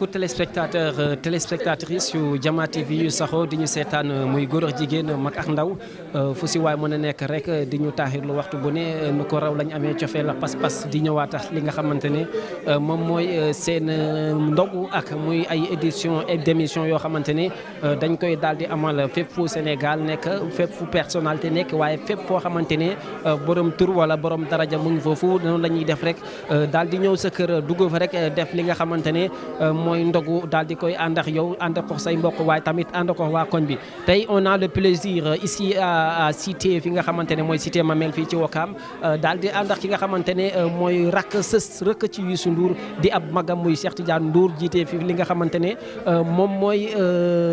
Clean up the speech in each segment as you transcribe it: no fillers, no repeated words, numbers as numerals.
mbokku téléspectatrice yu Jama TV yu saxoo di ñu seetaan muy góor ak jigéen mag ak ndaw fu si waay mën a nekk rek di ñu taaxirlu waxtu bu ne nu ko raw lañ amee cofee la pas-pas di ñëwaat ak li nga xamante ne moom mooy seen ndogu ak muy ay d'émission yoo xamante ne dañ koy daal di amal fépp fu Sénégal nekk fépp fu personnalité nekk waaye fépp foo xamante ne borom tur wala borom daraja mu ngi foofu noonu la ñuy def rek daal di ñëw sa kër dugg fa rek def li nga xamante ne mooy ndogu daal di koy ànd ak yow ànd ko say mbokk waaye tamit ànd ko waa koñ bi tey on a le plaisir ici à Cité fi nga xamante ne mooy Cité Mamel fii ci Ouakam daal di ànd ak ki nga xamante ne mooy rakk sës rëkk ci Youssou Ndour di ab magam muy Cheikh Tidiane Ndour jiite fi li nga xamante ne moom mooy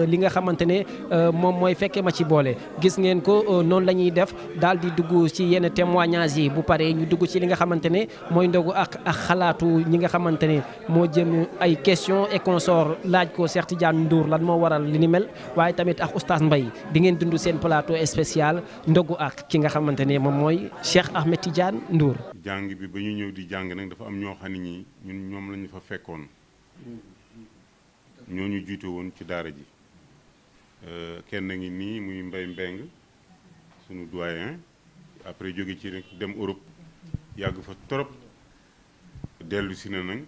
li nga xamante ne moom mooy fekke ma ci boole gis ngeen ko noonu la ñuy def daal di dugg ci yenn témoignages yi bu paree ñu dugg ci li nga xamante ne mooy ndogu ak xalaatu ñi nga xamante ne moo jëm ay questions et consorts laaj ko Cheikh Tidiane Ndour lan moo waral li ni mel waaye tamit ak oustaz Mbaye di ngeen dund seen plateau spécial ndogu ak ki nga xamante ne moom mooy Cheikh Ahmed Tidiane Ndour. jàng bi ba ñu ñëw di jàng nag dafa am ñoo xam ne ñi ñun ñoom lañu fa fekkoon ñoo ñu jiite woon ci daara ji kenn ngi nii muy Mbaye Mbeng sunu doyen après jóge ci rek dem Europe yàgg fa trop dellu si na nag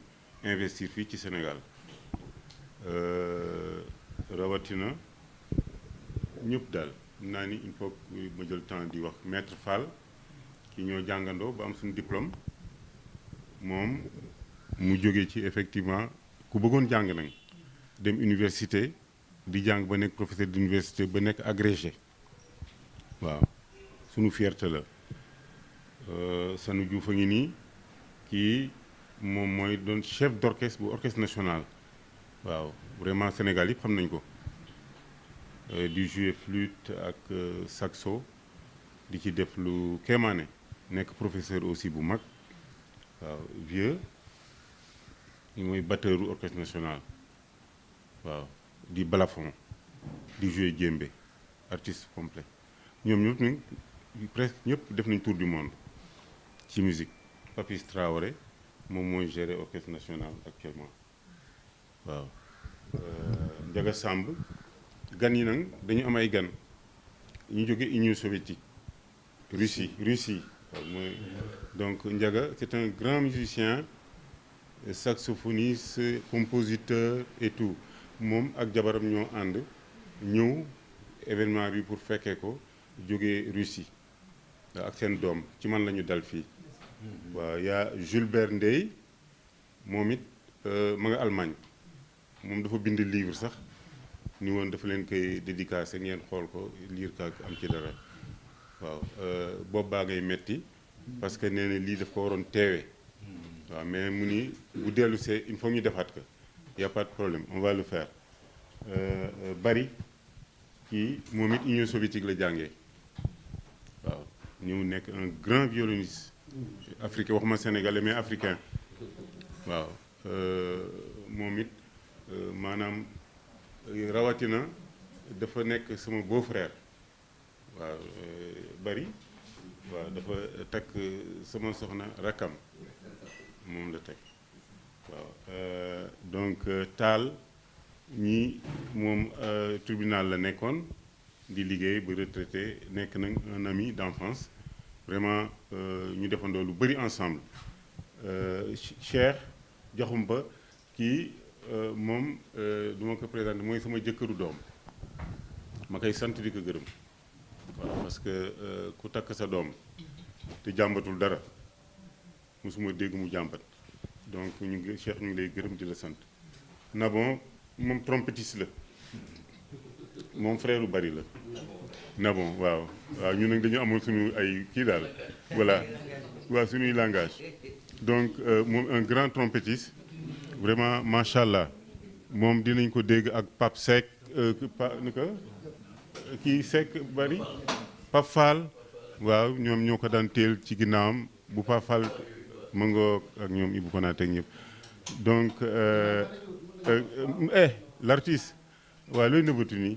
investir fii ci Sénégal rawatina ñëpp daal naa ni il faut ma jël temps di wax maître Fall ki ñoo jàngandoo ba am suñu diplôme moom mu jóge ci effectivement ku bëggoon jàng nag dem université di jàng ba nekk professeur d'université ba nekk agrégé waaw sunu fierté la Sanu Diouf a ngi nii kii moom mooy doon chef d'orchestre bu orchestre national waaw vraiment Sénégal yëpp xam nañ ko di jouer flûte ak saxo di ci def lu kéemaane nekk professeur aussi bu mag waaw vieux ñu mooy batteuru orchestre national waaw di balafon di jouer djembé artiste complet ñoom ñëpp nag presque ñëpp def nañ tour du monde ci musique Papis Traoré moom mooy gérer orchestre national actuellement waaw Ndiaga Samb gan yi nag dañu am ay gan ñu jóge Union soviétique Russie waaw mooy donc Ndiaga c'est un grand musicien saxophoniste compositeur et tout moom ak jabaram ñoo ànd ñëw événement bi pour fekkee ko jóge Russie ak seen doom ci man la ñu dal fii waaw yaa Julbert Ndey moom it ma nga Allemagne moom dafa bind livre sax ni woon dafa leen koy dédicacé ngeen xool ko lire ka am ci dara waaw boobu baa ngay metti parce que nee na lii daf ko waroon teewee waaw mais mu ni bu dellu see il faut ñu defaat ko y a pas de problème on va le faire bari kii moom it Union soviétique la jàngee waaw ñëw nekk un grand violoniste africain waxuma sénégalais mais africain waaw moom it maanaam rawatina dafa nekk sama beau-frère waaw bari waaw dafa takk sama soxna rakkam moom la teg waaw donc Taal ñi moom tribunal la nekkoon di liggéey ba retraité nekk nag un ami d'enfance vraiment ñu defandoo lu bëri ensemble Cheikh Diakhoumpa kii moom du ma ko présenté mooy sama jëkkëru doom ma koy sant di ko gërëm waaw parce que ku takk sa doom te jàmbatul dara mosuma dégg mu jàmbat donc ñu ngi Cheikh ñu ngi lay gërëm di la sant Nabon moom trompettiste la moom frère bari la Nabon waaw ñu nag dañu amoon suñu ay kii daal voilà waaw suñuy langage donc moom un grand trompettiste vraiment macha allah moom dinañ ko dégg ak Pape Seck ni ko kii Seck bari Pape Fall waaw ñoom ñoo ko daan teel ci ginnaawam bu Pape Fall ma ngoo ak ñoom Ibou Konaté ak ñëpp donc l'artiste waaw looy nëbbatu nii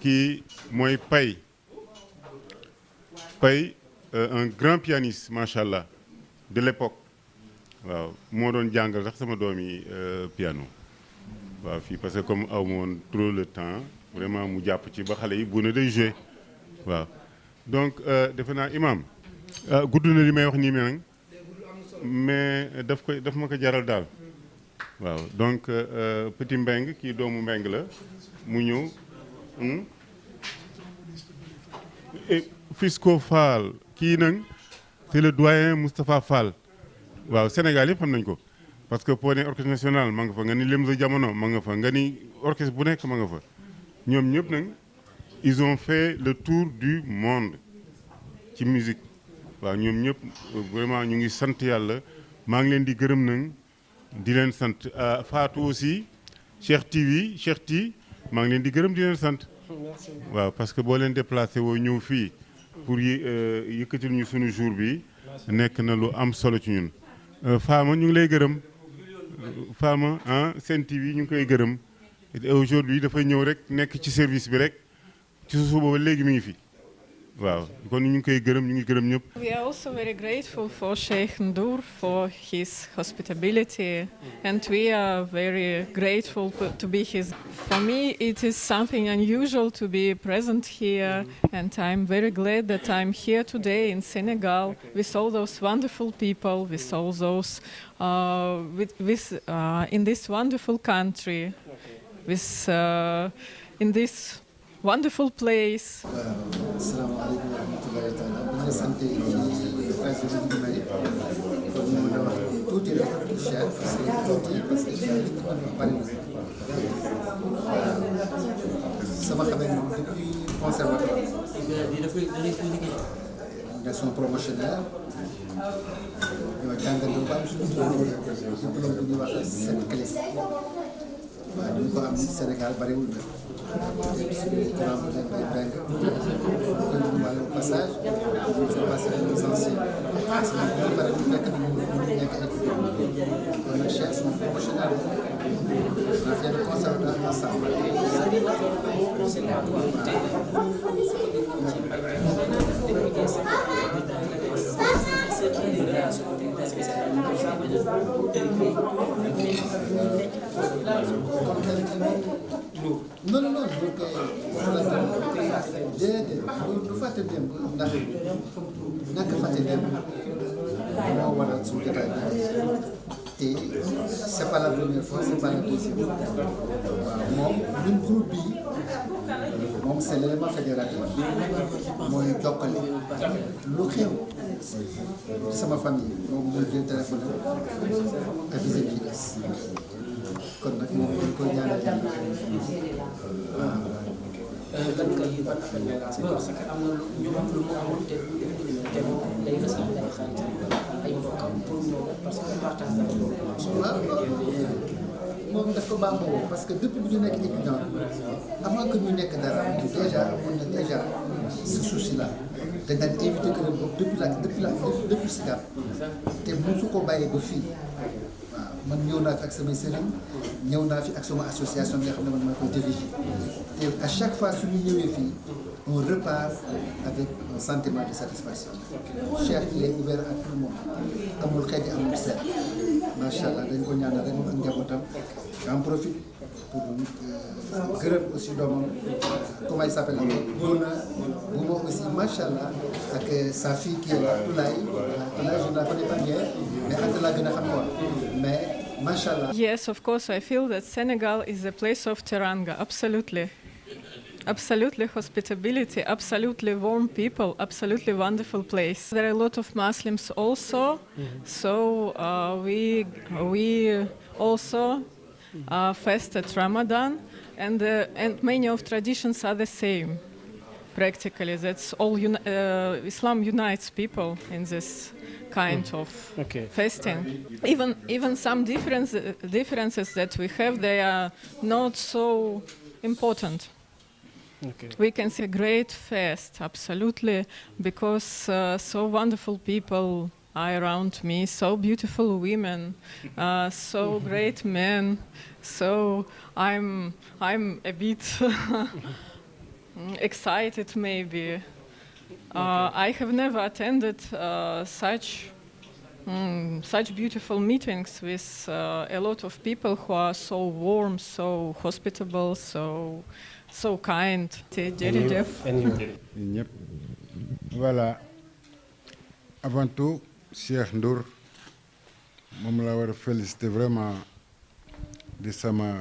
kii mooy Pay un grand pianiste macha allah de l'époque waaw moo doon jàngal sax sama doom yi piano waaw fii parce que comme aw ma woon trop le temps vraiment mu jàpp ci ba xale yi bu ne day joué waaw donc defe naa imam gudd na li may wax nii mais daf ma ko jaral daal waaw donc petit Mbeng kii doomu Mbeng la mu ñëw Fisco Fall kii nag c'est le doyen Moustapha Fall waaw Sénégal yëpp xam nañ ko parce que boo nee orchestre national ma nga fa nga ni Lemzo Jamono ma nga fa nga ni orchestre bu nekk ma nga fa ñoom ñëpp nag ils ont fait le tour du monde ci musique waaw ñoom ñëpp vraiment ñu ngi sant yàlla maa ngi leen di gërëm nag di leen sant Fatou aussi Cheikh Ti maa ngi leen di gërëm di leen sant waaw parce que boo leen déplacé woo ñëw fii pour yëkkatil ñu sunu jour bi nekk na lu am solo ci ñun Fama ñu ngi lay gërëm Fama Sen TV ñu ngi koy gërëm aujourd'hui dafay ñëw rek nekk ci service bi rek ci suba ba léegi mi ngi fi waaw kon ñu ngi koy gërëm ñu ngi gërëm ñëpp. We are also very grateful for Sheikh Ndour for his hospitality and we are very grateful to be his. For me it is something unusual to be present here and I'm very glad that I'm here today in Senegal with all those wonderful people, with all those in this wonderful country, with in this wonderful place. Assalamu alaikum wa rahmatullahi ta'ala. Bi ñu sant ci occasion bi may pour ñu mën a wax tuuti rek Cheikh parce que Cheikh li ñu mën a bari sama xamee moom depuis conservatoire direction promotionnelle ñoo jàngal lu ba am suñu diplôme bu ñuy wax seen clé waaw ñu ko am Sénégal bariwul na au passage, c'est passé aux anciens. On cherche son promotionnel. On a fait le conservatoire ensemble. Non, non, non, du fàtte démb ndax ñàkk fàtte démb moo waral suñu jotaay bi te c'est pas la première fois c'est pas la deuxième waaw moom ñun groupe bi moom c'est l'élément fédérateur mooy jokkale lu xew sama famille moom mooy jël téléphone avisé bi des kon nag moom dañ koy ñaanal yàlla ban kay ban appel nga lancé parce que am na lu mu amoon te moom day rassemblé ay xaritam ay mbokkam pour ñëw parce que partage dafa loolu am solo. moom daf ko baaxoo parce que depuis bu ñu nekk étudiant avant que ñu nekk dara déjà amoon na déjà ce souci là te dañ invité que ne boobu depuis SICAP te mosu ko bàyyee ba fii waaw man ñëw naa fi ak samay sëriñ ñëw naa fi ak sama association bi nga xam ne man maa koy diriger te à chaque fois suñu ñëwee fii on repart avec un sentiment de satisfaction. Cheikh il est ouvert à tout le monde amul xeeji amul seet macha allah dañ ko ñaanal rek moom ak njabootam j'en profite pour gërëm aussi doomam comment il s'appelle Bouna aussi macha allah ak sa fille qui est là Toulaye je ne la connais pas bien mais ak la gën a xam quoi mais macha allah. Yes, of course I feel that Senegal is a place of teranga, absolutely. Absolutely hospitality, absolutely warm people, absolutely wonderful place. There are a lot of Muslims also, so we also fast at Ramadan, and many of traditions are the same. Practically, that's all. Islam unites people in this kind of fasting. Even some differences that we have, they are not so important. Okay. We can see a great fest, absolutely, because so wonderful people are around me, so beautiful women, so great men. So I'm a bit excited, maybe. I have never attended such such beautiful meetings with a lot of people who are so warm, so hospitable, so kind. Jërëjëf. ñëpp voilà avant tout Cheikh Ndour moom la war a féliciter vraiment di sama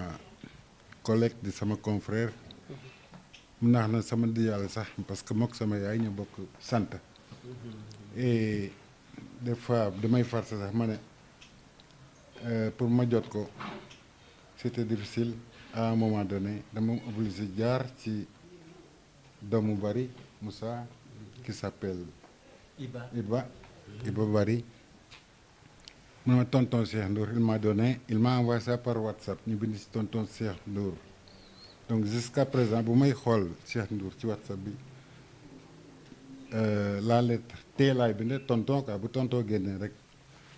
collègue di sama confrère mun naa na sama di yàlla sax parce que mook sama yaay ñu bokk sant et des fois damay farce sax ma ne pour ma jot ko c'était difficile à un moment donné dama obligé jaar ci doomu Bari Moussa qui s'appelle Iba Bari mu ne ma tonton Cheikh Ndour il m'a envoyé ça par WhatsApp ñu bind ci tonton Cheikh Ndour donc jusqu'à présent bu may xool Cheikh Ndour ci WhatsApp bi la lettre T laay binde tonton quoi bu tonton génnee rek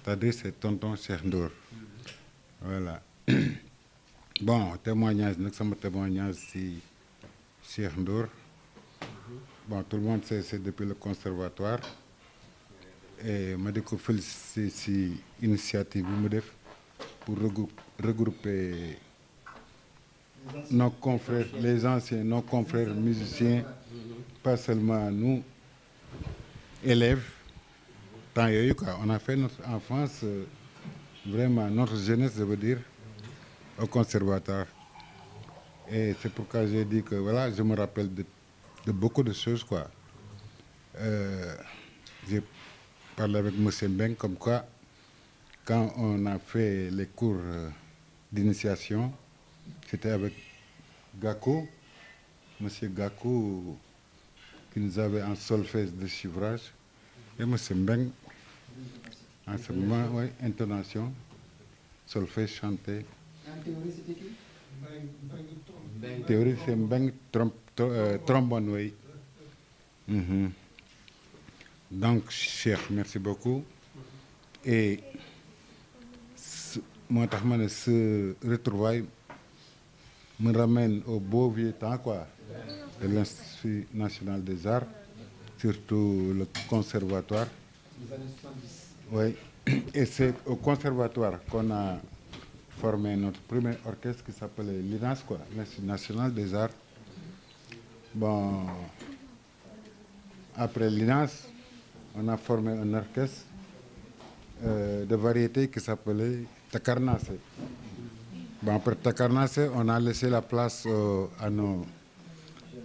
c'est-à-dire c'est tonton Cheikh Ndour voilà bon témoignage nag sama témoignage ci Cheikh Ndour bon tout le monde sait c'est depuis le conservatoire et ma di ko féliciter ci initiative bi mu def pour regrouper nos confrères les anciens nos confrères musiciens pas seulement nous élèves temps yooyu quoi on a fait notre enfance vraiment notre jeunesse je veux dire au conservatoire et c'est pourquoi j'ai dit que voilà je me rappelle de beaucoup de choses quoi j'ai parlé avec monsieur Mbeng comme quoi quand on a fait les cours d'initiation c'était avec Gakou monsieur Gakou qui nous avait en solfège de chiffrage et monsieur Mbeng en ce moment oui intonation solfège chanté théorie c'est Mbeng trombone oui donc Cheikh merci beaucoup et moo tax ma ne ce retrouvaille me ramène au beau vieux temps quoi de l'Institut national des arts surtout le conservatoire oui et c'est au conservatoire qu'on a formé notre premier orchestre qui s'appelait l'INAS quoi l'Institut national des arts bon après l'INAS on a formé un orchestre de variété qui s'appelait Takarnase. Bon, après Takarnase, on a laissé la place à nos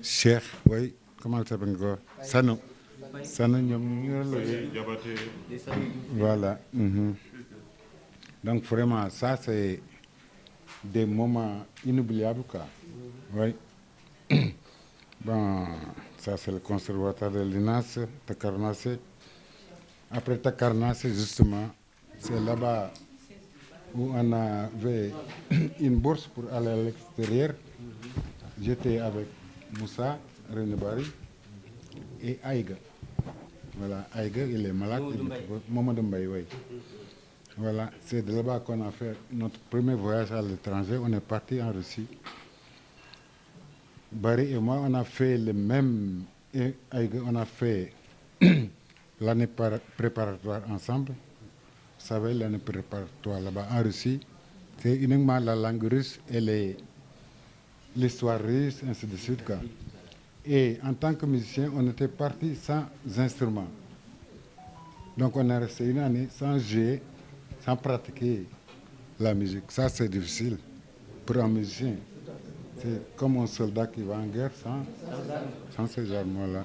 cheikhs, oui, comment ça s'appelle encore Sano. Voilà. Donc vraiment, ça c'est des moments inoubliables, quoi. Oui. Bon, ça c'est le conservatoire de l'INAS, Takarnase. Après Takarnase, justement, c'est là-bas où on avait une bourse pour aller à l'extérieur. J'étais avec Moussa Renebari et Aïga. Voilà, Aïga, il est malade. Mamadou Mbaye, oui. Voilà, c'est de là-bas qu'on a fait notre premier voyage à l'étranger. On est parti en Russie. Barry et moi, on a fait le même. Et Aïga, on a fait l'année préparatoire ensemble. Vous savez, l'année préparatoire là-bas en Russie, c'est uniquement la langue russe et l'histoire russe, ainsi de suite, quoi. Et en tant que musicien, on était parti sans instrument. Donc on est resté une année sans jouer, sans pratiquer la musique. Ça, c'est difficile pour un musicien. C'est comme un soldat qui va en guerre sans ces armes-là.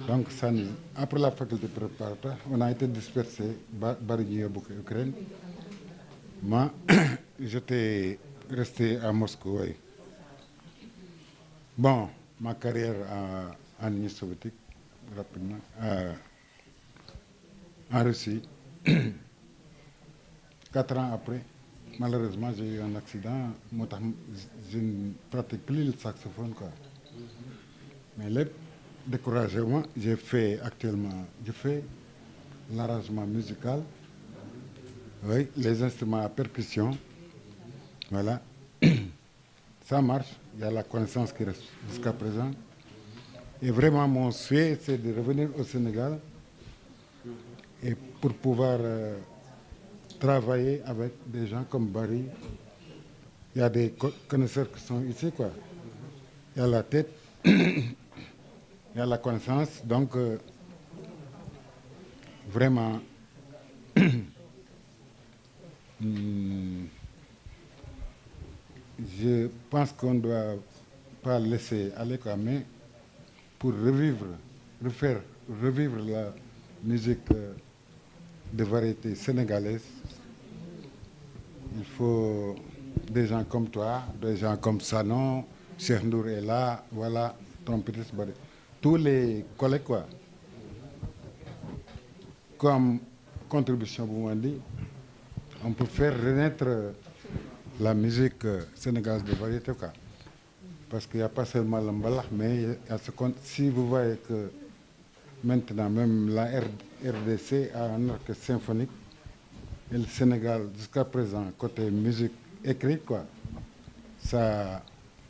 Donc, ça nous... après la faculté préparatoire, on a été dispersés, Barigny et Ukraine. Moi, j'étais resté à Moscou. Oui. Bon, ma carrière en Union soviétique, rapidement, en Russie. 4 ans après, malheureusement, j'ai eu un accident. Je ne pratique plus le saxophone, quoi. Mais découragement, je fais l'arrangement musical, oui, les instruments à percussion, voilà. Ça marche, il y a la connaissance qui reste jusqu'à présent. Et vraiment, mon souhait, c'est de revenir au Sénégal et pour pouvoir travailler avec des gens comme Barry. Il y a des connaisseurs qui sont ici, quoi. Il y a la tête, il y a la connaissance, donc vraiment, je pense qu'on ne doit pas laisser aller, quoi, mais pour revivre la musique de variété sénégalaise, il faut des gens comme toi, des gens comme Sanon, Cheikh Ndour est là, voilà, trompettiste, tous les collègues, quoi. Comme contribution, vous m'avez dit, on peut faire renaître la musique sénégalaise de variété, quoi. Parce qu'il n'y a pas seulement le mbalax, mais il y a ce compte. Si vous voyez que maintenant, même la RDC a un orchestre symphonique, et le Sénégal, jusqu'à présent, côté musique écrite, quoi, ça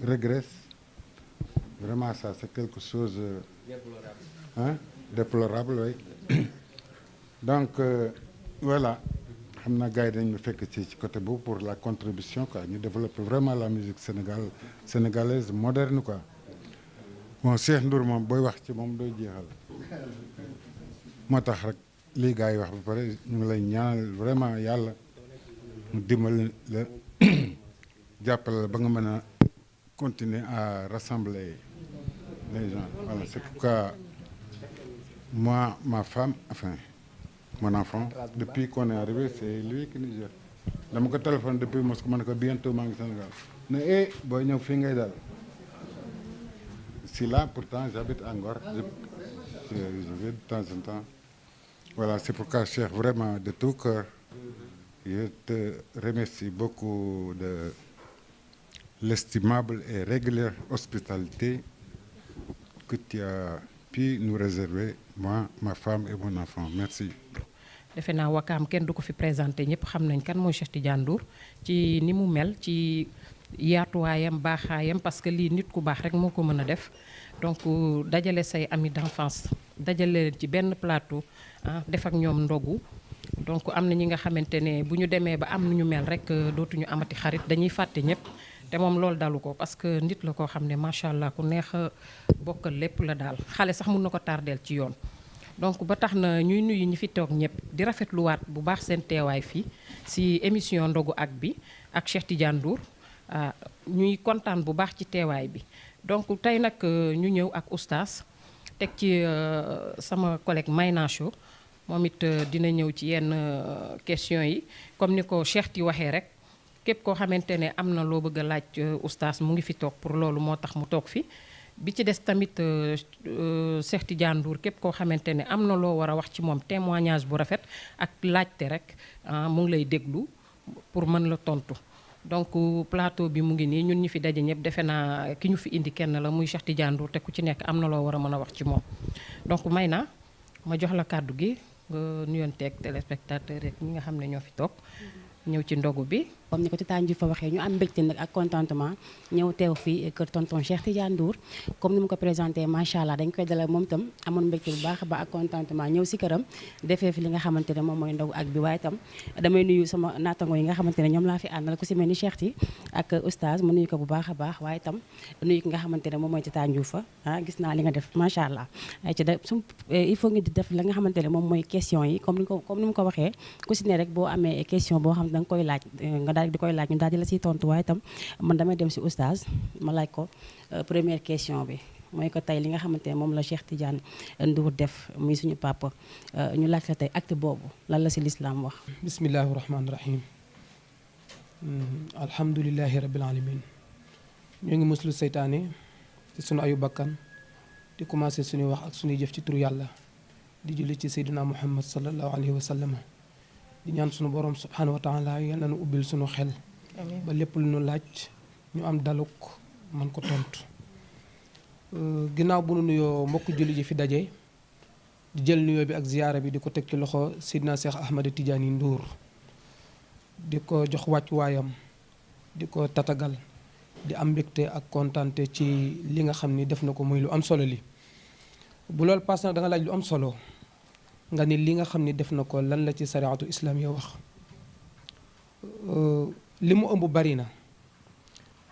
régresse. Vraiment, ça, c'est quelque chose... déplorable, oui. Donc, voilà. xam naa gars yi dañu fekk ci côté boobu pour la contribution, quoi. Ñu développer vraiment la musique sénégalaise moderne, quoi. Bon, Cheikh Ndour moom booy wax ci moom dooy jeexal. Moo tax rek lii gars yi wax ba pare ñu ngi lay ñaanal vraiment yàlla mu dimbali la jàppale la ba nga mën a continuer à rassembler les gens. Voilà, c'est pourquoi moi, ma femme, enfin, mon enfant, depuis qu'on est arrivé, c'est lui qui nous gère. dama ko téléphone depuis Moscou, ma ne ko bientôt maa ngi Sénégal ne booy ñëw fii ngay dal. Si là, pourtant, j'habite à Ngor, je vais de temps en temps. Voilà, c'est pourquoi, Cheikh, vraiment, de tout cœur, je te remercie beaucoup de l'estimable et régulière hospitalité que tu as pu nous réserver, moi, ma femme et mon enfant. Merci. defe naa Wakaam kenn du ko fi présenté ñëpp xam nañ kan mooy Cheikh Tidiane Ndour ci ni mu mel ci yaatuwaayam baaxaayam parce que lii nit ku baax rek moo ko mën a def donc dajale say amis d'enfance dajale ci benn plateau def ak ñoom ndogu donc am na ñi nga xamante ne bu ñu demee ba am nu ñu mel rek dootuñu amati xarit dañuy fàtte ñëpp te moom loolu dalu ko parce que nit la koo xam ne macha allah ku neex a bokkal lépp la daal xale sax mun na ko tardeel ci yoon. donc ba tax na ñuy nuyu ñi fi toog ñëpp di rafetluwaat bu baax seen teewaay fii ci émission ndogu ak bi ak Cheikh Tidiane Ndour ñuy kontaan bu baax ci teewaay bi donc tey nag ñu ñëw ak oustaz teg ci sama collègue Mayna Cho moom it dina ñëw ci yenn questions yi comme ni ko Cheikh ti waxee rek képp koo xamante ne am na loo bëgg a laaj oustaz mu ngi fi toog pour loolu moo tax mu toog fi bi ci des tamit Cheikh Tidiane Ndour képp koo xamante ne am na loo war a wax ci moom témoignage bu rafet ak laajte rek mu ngi lay déglu pour mën la tontu donc plateau bi mu ngi nii ñun ñi fi daje ñëpp defe naa ki ñu fi indi kenn la muy Cheikh Tidiane Ndour te ku ci nekk am na loo war a mën a wax ci moom donc may na ma jox la kàddu gi nga nuyonteeg téléspectateur rek ñi nga xam ne ñoo fi toog ñëw ci ndogu bi. comme ni ko Tata Ndiouf fa waxee ñu am mbégte nag ak contentement ñëw teew fii kër tonton Cheikh Tidiane Ndour comme ni mu ko présenté macha allah dañ koy dalal moom itam amoon mbégte bu baax a baax ak contentement ñëw si këram defee fi li nga xamante ne moom mooy ndogu ak bi waaye itam damay nuyu sama naatango yi nga xamante ne ñoom laa fi àndal ku si mel ni Cheikh Ti ak oustaz mu nuyu ko bu baax a baax waaye itam nuyu ki nga xamante ne moom mooy Tata Ndiouf fa gis naa li nga def macha allah ay ci il faut nga di def la nga xamante ne moom mooy question yi comme ni mu ko waxee ku si ne rek boo amee question boo xam ne da nga koy laaj nga daal di koy laaj ñu daal di la siy tontu waaye itam man damay dem si oustaz ma laaj ko première question bi mooy ko tey li nga xamante ne moom la Cheikh Tidiane Ndour def muy suñu papa ñu laaj la tey acte boobu lan la si lislaam wax. bismillahi rahmaani rahim alhamdulilahi rabbil alamin ñoo ngi muslu seytaane ci sunu ayu bakkan di commencé suñuy wax ak suñuy jëf ci turu yàlla di julli ci seydina muhammad sallallahu alayhi wa sallam di ñaan sunu borom subhanahu wa taala yal na nu ubbil sunu xel ba lépp lu nu laaj ñu am daluk man ko tontu ginnaaw bu nu nuyoo mbokk julli ji fi daje di jël nuyoo bi ak ziyaara bi di ko teg ci loxo Seydina Cheikh Ahmed Tidiane Ndour di ko jox wàccuwaayam di ko tatagal di am mbégte ak kontante ci li nga xam ni def na ko muy lu am solo li bu loolu paas na da nga laaj lu am solo nga ni li nga xam ni def na ko lan la ci sariatu islam ya wax. li mu ëmb bari na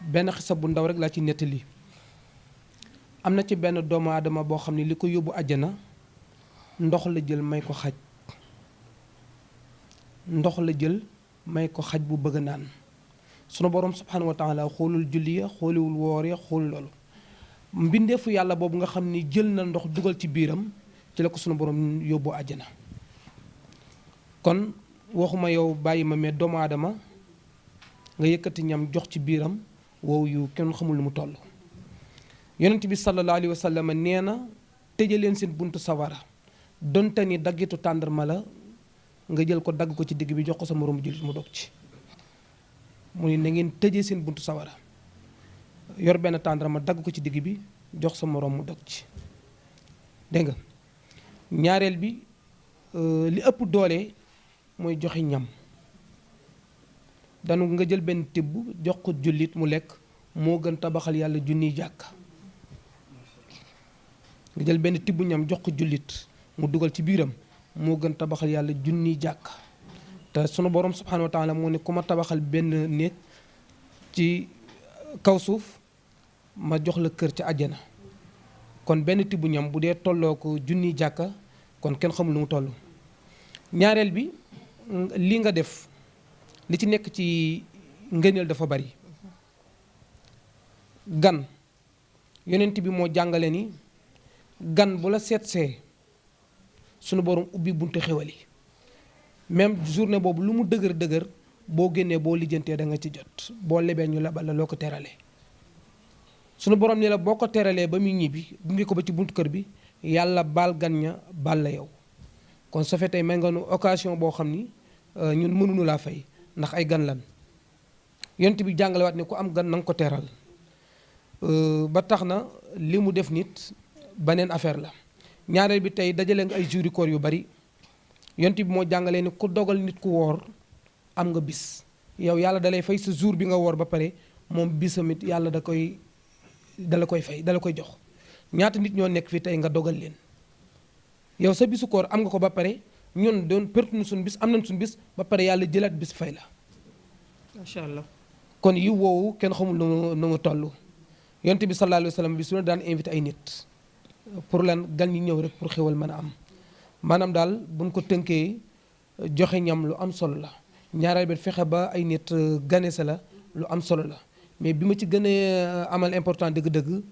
benn xisa bu ndaw rek laa ci nettali. am na ci benn doomu aadama boo xam ne li ko yóbbu àjjana ndox la jël may ko xaj. ndox la jël may ko xaj bu bëgg naan sunu borom subhanahu wa taala xoolul julli ya xooliwul woor ya xoolul loolu mbindeefu yàlla boobu nga xam ni jël na ndox dugal ci biiram ci la ko sunu borom yóbbu àjjana. kon waxuma yow bàyyi ma mais doomu aadama nga yëkkati ñam jox ci biiram wow yu kenn xamul lu mu toll. yonent bi sallallahu alayhi wa sallam nee na tëje leen seen buntu sawara donte ni daggitu tàndarma la nga jël ko dagg ko ci digg bi jox ko sa moromu jullit mu dog ci. mu ne na ngeen tëjee seen buntu sawara yor benn tàndarma dagg ko ci digg bi jox sa moroom mu dog ci. dégg nga ñaareel bi li ëpp doole mooy joxe ñam danu nga jël benn tibb jox ko jullit mu lekk moo gën tabaxal yàlla junniy jàkka. nga jël benn tibb ñam jox ko jullit mu dugal ci biiram moo gën tabaxal yàlla junniy jàkka. te sunu borom subhanahu wa taala moo ne ku ma tabaxal benn néeg ci kaw suuf ma jox la kër ci àjjana. kon benn tibb ñam bu dee tolloo ko junniy jàkka kon kenn xamul lu mu toll. ñaareel bi li nga def li ci nekk ci ngëneel dafa bari. gan yonent bi moo jàngale ni gan bu la seetsee sunu borom ubbi buntu xewal yi même journée boobu lu mu dëgër dëgër boo génnee boo lijjantee da nga ci jot boo lebee ñu lebal la loo ko teralee. sunu borom ni la boo ko teralee ba muy ñibbi gunge ko ba ci buntu kër bi yàlla baal gan ña baal la yow. kon soo fekkee may nga nu occasion boo xam ni ñun mënuñu laa fay ndax ay gan lan yonent bi jàngalewaat ne ku am gan na nga ko teral. ba tax na li mu def nit beneen affaire la. ñaareel bi tey dajale nga ay juri koor yu bari yonent bi moo jàngalee ni ku dogal nit ku woor am nga bis yow yàlla dalay fay sa jour bi nga woor ba pare moom bisamit yàlla da la koy fay da la koy jox. ñaata nit ñoo nekk fii tey nga dogal leen yow sa bisu koor am nga ko ba pare ñun doon perte nu suñu bis am nañ suñu bis ba pare yàlla jëlaat bis fay la. macha allah. kon yi woowu kenn xamul nu mu toll. yonent bi sallallahu alayhi wa sallam bi su ne daan invité ay nit pour lan gan ñi ñëw rek pour xewal mën a am maanaam daal buñ ko tënkee joxe ñam lu am solo la. ñaareel bi fexe ba ay nit gane sa la lu am solo la mais bi ma ci gën a amal important dëgg-dëgg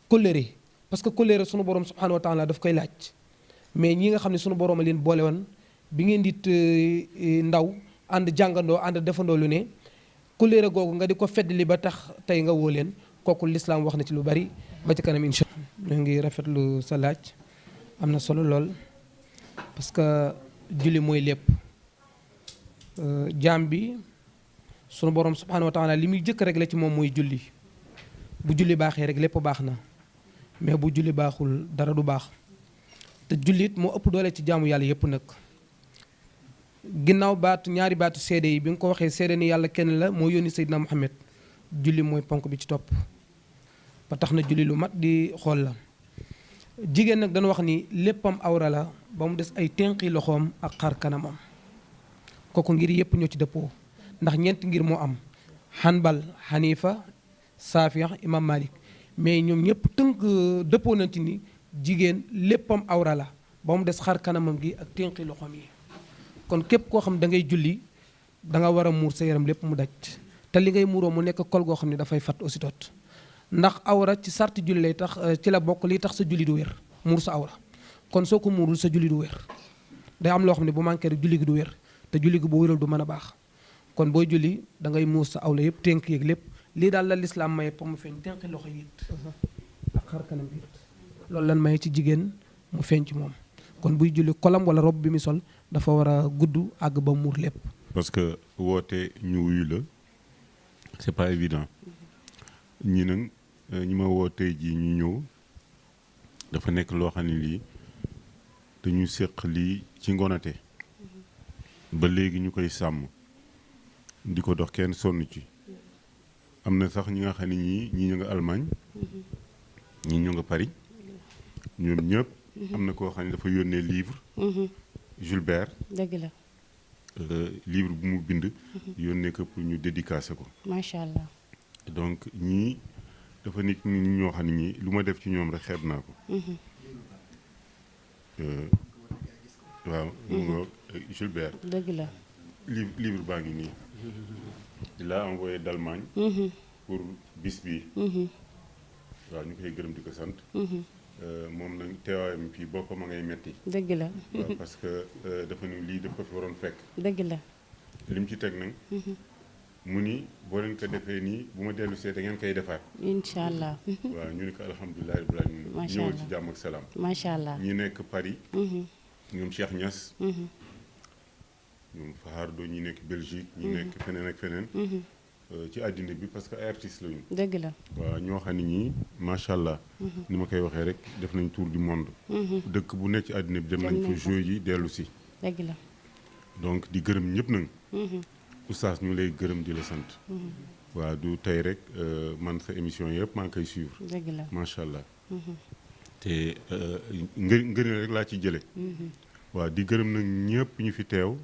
kóllëre parce que kóllëre sunu borom subhanahu wa taala daf koy laaj mais ñi nga xam ne sunu borom a leen boole woon bi ngeen di ndaw ànd jàngandoo ànd defandoo lu ne kóllëre googu nga di ko feddali ba tax tey nga woo leen. kooku lislaam wax na ci lu bari ba ci kanam incha allah. ñoo ngi rafetlu sa laaj am na solo lool parce que julli mooy lépp jaam bi sunu borom subhanahu wa taala li muy jëkk rek la ci moom mooy julli bu julli baaxee rek lépp baax na mais bu julli baaxul dara du baax te jullit moo ëpp doole ci jaamu yàlla yépp nag. ginnaaw ñaari baatu seede yi bi nga ko waxee seede ni yàlla kenn la moo yónni Seydina Muhammad julli mooy ponk bi ci topp. ba tax na julli lu mat di xool la jigéen nag dana wax ni léppam awra la ba mu des ay tenqi loxoom ak xar kanamam kooku ngir yëpp ñoo ci dëppoo ndax ñeenti ngir moo am Hanbal Hanifa Saafiya Imam Malik mais ñoom ñëpp tënk dëppoo nañ ci ni jigéen léppam awra la ba mu des xar kanamam gi ak tenqi loxoom yi kon képp koo xam da ngay julli da nga war a muur sa yaram lépp mu daj te li ngay muuroo mu nekk kol goo xam ne dafay fat aussi tot ndax awra ci sarti julli lay tax ci la bokk li tax sa julli du wér muur sa awra kon soo ko muurul sa julli du wér day am loo xam ne bu manqué rek julli gi du wér te julli gi bu wérul du mën a baax kon booy julli da ngay muur sa awla yëpp tënk yeeg lépp lii daal la lislaam maye pour mu feeñ tënki loxo yi ak xar kanam bi loolu lan maye ci jigéen mu feeñ ci moom kon buy julli kolam wala robe bi mu sol dafa war a gudd àgg ba muur lépp. parce que woote ñu wuyu la c'est pas évident ñi nag ñi ma woo tey jii ñu ñëw dafa nekk loo xam ne lii dañu séq lii ci ngonate ba léegi ñu koy sàmm di ko dox kenn sonn ci am na sax ñi nga xam ne ñii ñu nga Allemagne ñii ñu nga Paris ñoom ñëpp am na koo xam ne dafa yónnee livre Jules Bert. dëgg la. livre bu mu bind. yónnee ko pour ñu dédicacer ko. macha allah. donc ñii dafa nit ñoo xam ne ñii lu ma def ci ñoom rek xeeb naa ko. waaw mu nga Jules Bert. dëgg la. livre baa ngi nii. il a envoyé d'Allemagne. pour bis bi. waaw ñu koy gërëm di ko sant. moom nag teewaayam fii boppam a ngay metti. dëgg la. waaw parce que dafa ni lii daf ko fi waroon fekk. dëgg la. li mu ci teg nag. mu ni boo leen ko defee nii bu ma dellu see da ngeen koy defaat. incha allah. waaw ñu ni ko alhamdulilah rabbil alamin. macha ñëwal allah ci jàmm ak salaam. macha allah. ñi nekk Paris. ñoom Cheikh Niass. ñoom Fahardo ñi nekk Belgique. ñi nekk feneen ak feneen. ci àddina bi parce que ay artistes lañu. dëgg la. waaw ñoo xam ne ñii macha allah. ni ma koy waxee rek def nañ tour du monde. dëkk bu nekk ci àddina bi dem nañ fa jouer yi dellu si. dëgg la. donc di gërëm ñëpp nag. oustaz ñu lay gërëm di la sant. waaw du tey rek man sa émission yëpp maa ngi koy suivre. dëgg la macha allah. te ngëneel rek laa ci jële waaw di gërëm nag ñëpp ñu fi teew.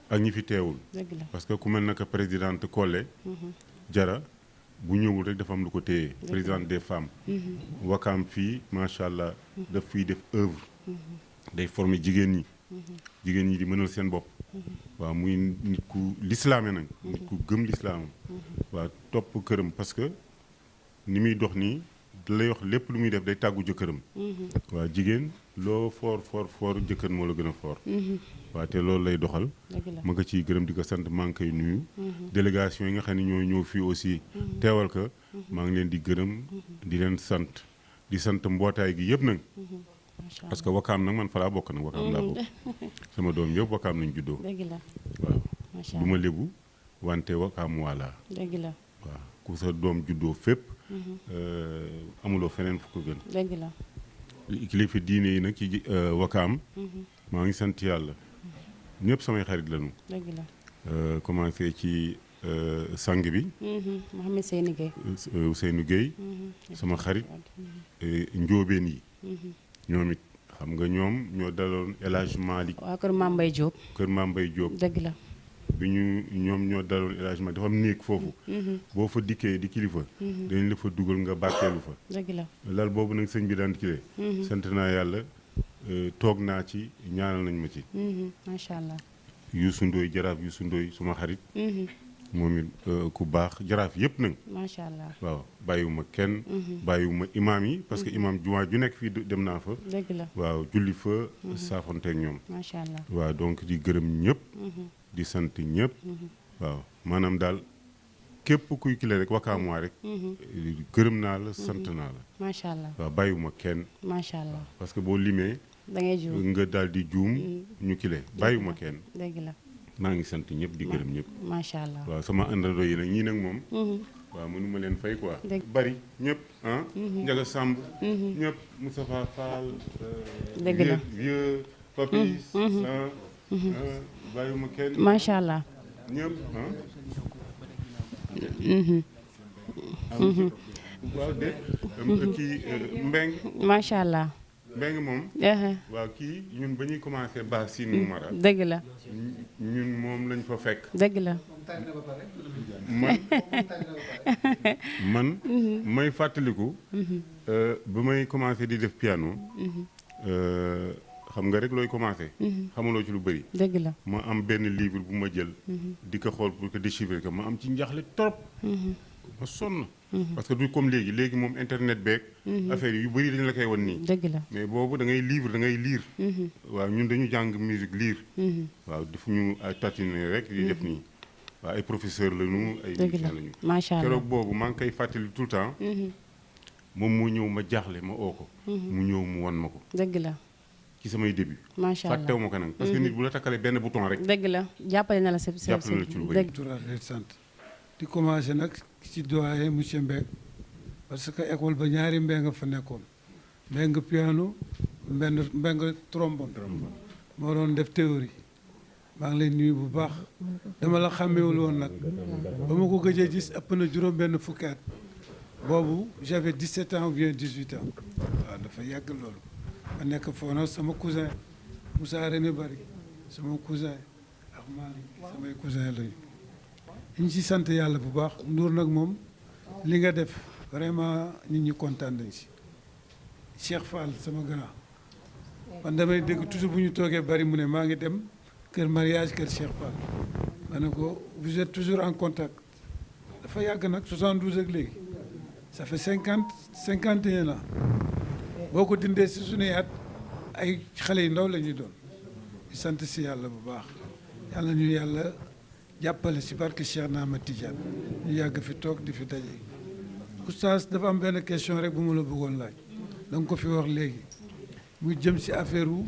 ak ñi fi teewul. dëgg la parce que ku mel naka présidente Collé. Jara bu ñëwul rek dafa am lu ko téye. présidente des femmes. Wakaam fii macha allah daf fiy def œuvre. day former jigéen ñi. jigéen ñi di mënal seen bopp. waaw muy nit ku lislaame nag. nit ku gëm lislaamam. waaw topp këram parce que ni muy dox nii da lay wax lépp lu muy def day tàggu jëkkëram. waaw jigéen loo foor jëkkër moo la gën a foor. waaw te loolu lay doxal. ma nga ciy gërëm di ko sant maa ngi koy nuyu. délégation yi nga xam ne ñoo ñëw fii aussi. teewal ko maa ngi leen di gërëm di leen sant di sant mbootaay gi yëpp nag. parce que wakaam nag man fa laa bokk nag wakaam laa bokk. sama doom yëpp wakaam nañ juddoo. dëgg la waaw du ma lébu wante wakaam waalaa. dëgg la waaw ku sa doom juddoo fépp. amuloo feneen fu ko gën. dëgg la. kilifa diine yi nag ci wakaam. maa ngi sant yàlla. ñëpp samay xarit lañu. dëgg la. commencé ci sang bi. Mouhamed Seyni Gueye. Ousseynou Gueye. sama xarit. njóobeen yi. ñoom it xam nga ñoom ñoo daloon El Hadj Malick. waa kër Mame Mbaye Diop. kër Mame Mbaye Diop. dëgg la. bi ñoom ñoo daloon El Hadj Malick dafa am néeg foofu. boo fa dikkee di kilifa. dañ la fa dugal nga bàkkeelu fa. dëgg la. lal boobu nag sëñ bi daan kilee. sant naa yàlla toog naa ci ñaanal nañ ma ci. macha allah. Youssou Ndoye jaraaf Youssou Ndoye suma xarit. moom it ku baax jaraaf yëpp nag. macha allah. waaw bàyyiwuma kenn. bàyyiwuma imaam yi parce que imaam jumaa ju nekk fii dem naa fa. dëgg la. waaw julli fa. saafonteeg ñoom. macha allah. waaw donc di gërëm ñëpp. di sant ñëpp. waaw maanaam daal képp kuy kile rek wakaamuwaa rek. gërëm naa la sant naa la. macha allah. waaw bàyyiwuma kenn. macha allah. parce que boo limee. da ngay juum nga daal di juum. ñu kile bàyyiwuma kenn. dëgg la. maa ngi sant ñëpp di gërëm ñëpp. macha allah. waaw sama àndandoo yi nag ñii nag moom. waaw mënuma leen fay quoi. bari ñëpp ah. Njaga Samb. ñëpp Moustapha Fall. dëgg la vieux Papis. bàyyiwuma kenn. macha allah. ñëpp waaw de kii Mbeng. macha allah. Mbeng moom. waaw kii ñun ba ñuy commencé baax si nu mara. dëgg la. ñun moom lañ fa fekk. dëgg la. man may fàttaliku. ba may commencé di def piano. xam nga rek looy commencé. xamuloo ci lu bëri. dëgg la. ma am benn livre bu ma jël. di ko xool pour que déchiffrer ko ma am ci njaaxle trop. ma sonn. parce que du comme léegi moom internet beeg. affaire yu bëri dañu la koy wan nii. dëgg la. mais boobu da ngay livre da ngay lire. waaw ñun dañu jàng musique lire. waaw daf ñu ay tatine rek di def nii. waaw ay professeur lañu ay musicien lañu. macha allah keroog boobu maa ngi koy fàttali tout le temps. moom moo ñëw ma jaaxle ma oo ko. mu ñëw mu wan ma ko. dëgg la. ci samay début. macha allah fàttewu ma ko nag. parce que nit bu la takkalee benn bouton rek. dëgg la jàppale na la sa jàppale na la ci lu bëri. dëgg sant di commencé nag ci doyen monsieur Mbeng parce que école ba ñaari Mbeng fa nekkoon Mbeng piano Mbeng trombone moo doon def théorie maa ngi lay nuyu bu baax dama la xàmmewul woon nag ba ma ko gëjee gis ëpp na juróom benn fukki at boobu j'avais 17 ans ou bien 18 ans waaw dafa yàgg loolu ma nekk foofu nag sama cousin Moussa René Bari sama cousin ak Malick samay cousin lañu ñu ci sant yàlla bu baax. Ndour nag moom li nga def vraiment nit ñi kontaan nañ si. Cheikh Fall sama grand man damay dégg toujours bu ñu toogee Bari mu ne maa ngi dem kër mariage kër Cheikh Fall ma ne ko vous êtes toujours en contact dafa yàgg nag 72 ak léegi ça fait 51 ans boo ko dindee si suñuy at ay xale yu ndaw la ñuy doon di sant si yàlla bu baax yàlla ñu yàlla jàppale si barke Cheikh Naama Tidiane ñu yàgg fi toog di fi daje. Oustaz dafa am benn question rek bu ma la bëggoon laaj da nga ko fi wax léegi muy jëm si affaire wu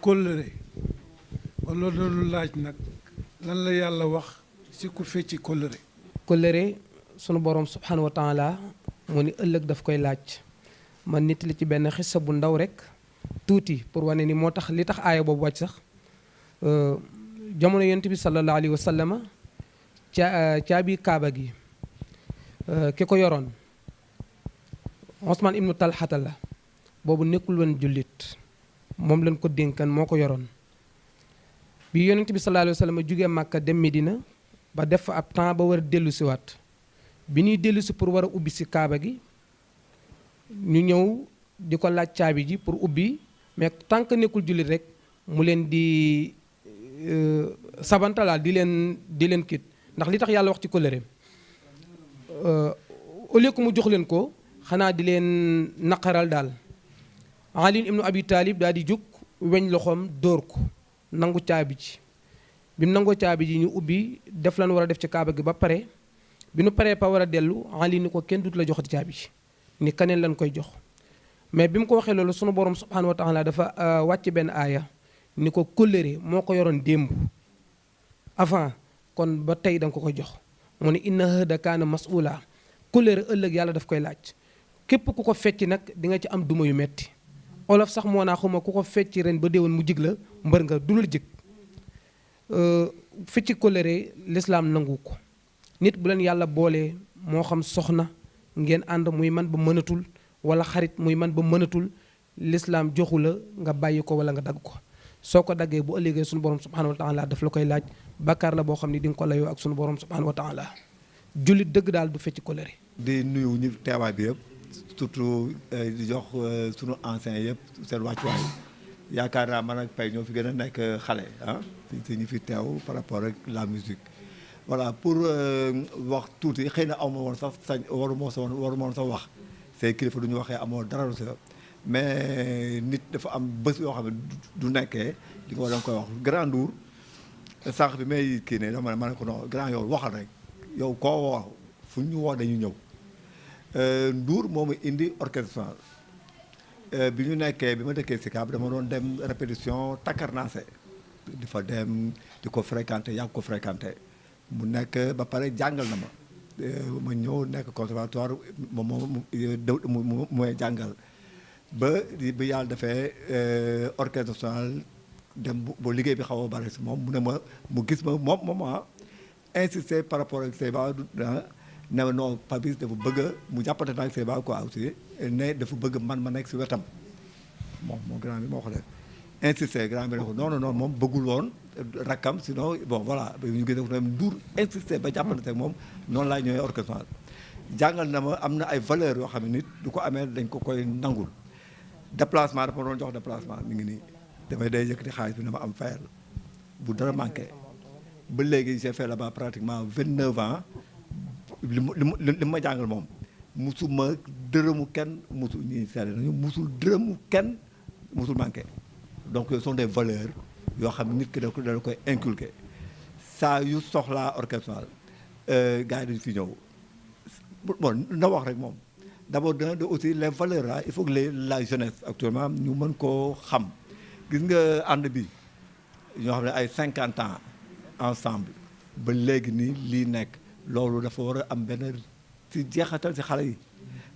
kóllëre wala loolu laaj nag lan la yàlla wax si ku fecci kóllëre. kóllëre sunu borom subhanahu wa taala mu ni ëllëg daf koy laaj man nit li ci benn xissa bu ndaw rek tuuti pour wane ni moo tax li tax aaya boobu wàcc sax jamono yonent bi sallallahu alayhi wa sallama caabi kaaba gi ki ko yoroon Osman ibnu Talxata la boobu nekkul woon jullit moom lañ ko dénkan moo ko yoroon bi yonent bi sallallahu alayhi wa sallama jugee Màkka dem Medina ba def fa ab temps ba war a dellu si waat bi ñuy dellu si pour war a ubbi si kaaba gi ñu ñëw di ko laaj caabi ji pour ubbi mais tant que nekkul jullit rek mu leen di sabantalaal di leen kit ndax li tax yàlla wax ci kóllëre au lieu que mu jox leen ko xanaa di leen naqaral daal Ali ibnu Abi Talib daal di jóg weñ loxoom dóor ko nangu caabi ji bi mu nangoo caabi ji ñu ubbi def lan war a def ci kaaba gi ba pare bi nu paree pa war a dellu Ali ni ko kenn dut la joxati caabi ji ni kaneen lañ koy jox mais bi mu ko waxee loolu sunu borom subhanahu wa taala dafa wàcc benn aaya ni ko kóllëre moo ko yoroon démb avant kon ba tey da nga ko koy jox mu ne inna hada kaana mas'ula kóllëre ëllëg yàlla daf koy laaj képp ku ko fecc nag di nga ci am duma yu metti olof sax moo naa xuma ku ko fecc ren ba déwoon mu jig la mbër nga du la jig fecc kóllëre lislaam nangu ko nit bu leen yàlla boolee moo xam soxna ngeen ànd muy man ba mënatul wala xarit muy man ba mënatul lislaam joxu la nga bàyyi ko wala nga dagg ko soo ko daggee bu ëllëgee sunu borom subhanahu wa taala daf la koy laaj bakkaar la boo xam ne di nga ko layoo ak sunu borom subhanahu wa taala jullit dëgg daal du fecc kóllëre. di nuyu ñu teewaay bi yëpp surtout di jox sunu anciens yëpp seen wàccuwaay yaakaar naa man ak Pay ñoo fi gën a nekk xale ah si ñu fi teew par rapport ak la musique. voilà pour wax tuuti xëy na amoo woon sax sañ waru moo sax wax say kilifa du ñu waxee amoo dara lu si mais nit dafa am bés yoo xam ne du nekkee di nga da nga koy wax Grand Ndour sànq bi may kii ne dama ne ma ne ko non grand yow waxal rek yow koo wax fu ñu woo dañu ñëw Ndour moo ma indi orchestre bi ñu nekkee bi ma dëkkee Sicap dama doon dem répétition Takarnase di fa dem di ko fréquenté yàgg ko fréquenté mu nekk ba pare jàngal na ma ñëw nekk conservatoire moom mooy jàngal ba bi yàlla defee orchestre national dem bu liggéey bi xaw a bari si moom mu ne ma mu gis ma moom insister par rapport ak Seyba ne ma non Papis dafa bëgg mu jàppante na ak Seyba quoi aussi ne dafa bëgg man ma nekk si wetam moom grand bi moo ko def insister grand bi ne ko non moom bëggul woon rakkam sinon bon voilà ñu gis ne Ndour insister ba jàppante ak moom noonu laa ñëwee orchestre jàngal na ma am na ay valeurs yoo xam ne nit du ko amee dañ ko koy nangul déplacement dafa ma doon jox déplacement mi ngi nii damay day yëkkati xaalis bi na ma am fayal bu dara manqué ba léegi j'ai fait là-bas pratiquement 29 ans li ma jàngal moom musuma dërëmu kenn musul ñuy seede nañu musul dërëmu kenn musul manqué donc ce sont des valeurs yoo xam ne nit ki da koy inculquer saa yu soxlaa orchestral gars yi dañu fi ñëw bon na wax rek moom d'abord dana de aussi les valeurs là il faut que la jeunesse actuellement ñu mën koo xam gis nga ànd bi ñoo xam ne ay 50 ans ensemble ba léegi nii lii nekk loolu dafa war a am benn ci jeexatal ci xale yi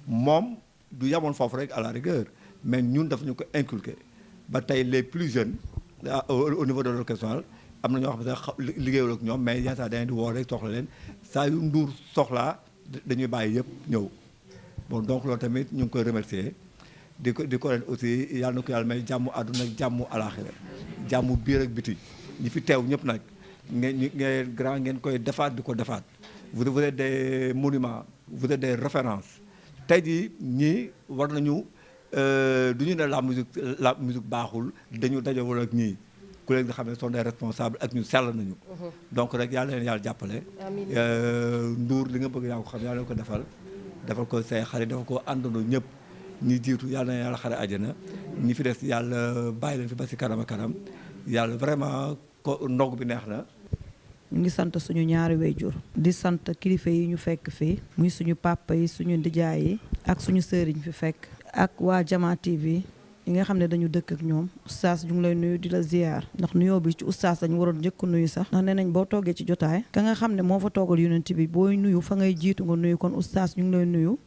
moom du yamoon foofu rek à la rigueur mais ñun dafa ñu ko inculquer ba tey les plus jeunes au niveau de l'orchestre am na ñoo xam ne sax liggéeyul ak ñoom mais yenn saa dañuy di woo rek soxla leen saa yu Ndour soxlaa dañuy bàyyi yëpp ñëw bon donc loolu tamit ñu ngi koy remercier di ko leen aussi yàlla na ko yàlla may jàmm àdduna ak jàmm alaaxira jàmm biir ak biti ñi fi teew ñëpp nag ngeen grand ngeen koy defaat di ko defaat vous êtes des monuments vous êtes des références tey jii ñii war nañu du ñu ne la musique baaxul dañu dajewul ak ñii ku leen nga xam ne sont des responsables ak ñu sell nañu donc rek yàlla leen yàlla jàppale Ndour li nga bëgg yaa ko xam yàlla ko defal ko say xarit defal ko àndandoo ñëpp ñi jiitu yàlla na yàlla xare àjjana ñi fi des yàlla bàyyi leen fi ba si kanam a kanam yàlla vraiment ko ndog bi neex na. ñu ngi sant suñu ñaari wayjur di sant kilifa yi ñu fekk fii muy suñu papa yi suñu ndijaay yi ak suñu sœur yi ñu fi fekk ak waa Jama TV yi nga xam ne dañu dëkk ak ñoom oustaz ñu ngi lay nuyu di la ziar ndax nuyoo bi ci oustaz lañu waroon njëkk nuyu sax ndax nee nañ boo toogee ci jotaay ka nga xam ne moo fa toogal yonent bi booy nuyu fa ngay jiitu nga nuyu kon oustaz ñu ngi lay nuyu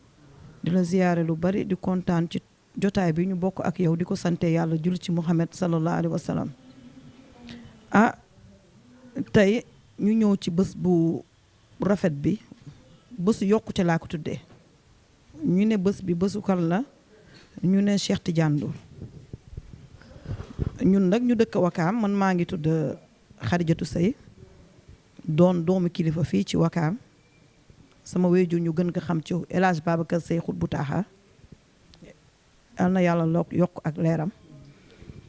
di la ziyaare lu bari di kontaan ci jotaay bi ñu bokk ak yow di ko sante yàlla jul ci Muhammad sallallahu alayhi wa sallam tey ñu ñëw ci bés bu rafet bi bésu yokkute laa ko tuddee ñu ne bés bi bésu kan la ñu ne Cheikh Tidiane Ndour ñun nag ñu dëkk Wakaam man maa ngi tudd Xarijatu Sey doon doomu kilifa fii ci Wakaam sama wéyjur ñu gën ko xam ci El Hadj Babacar Sey xut bu taaxa yal na yàlla yokk ak leeram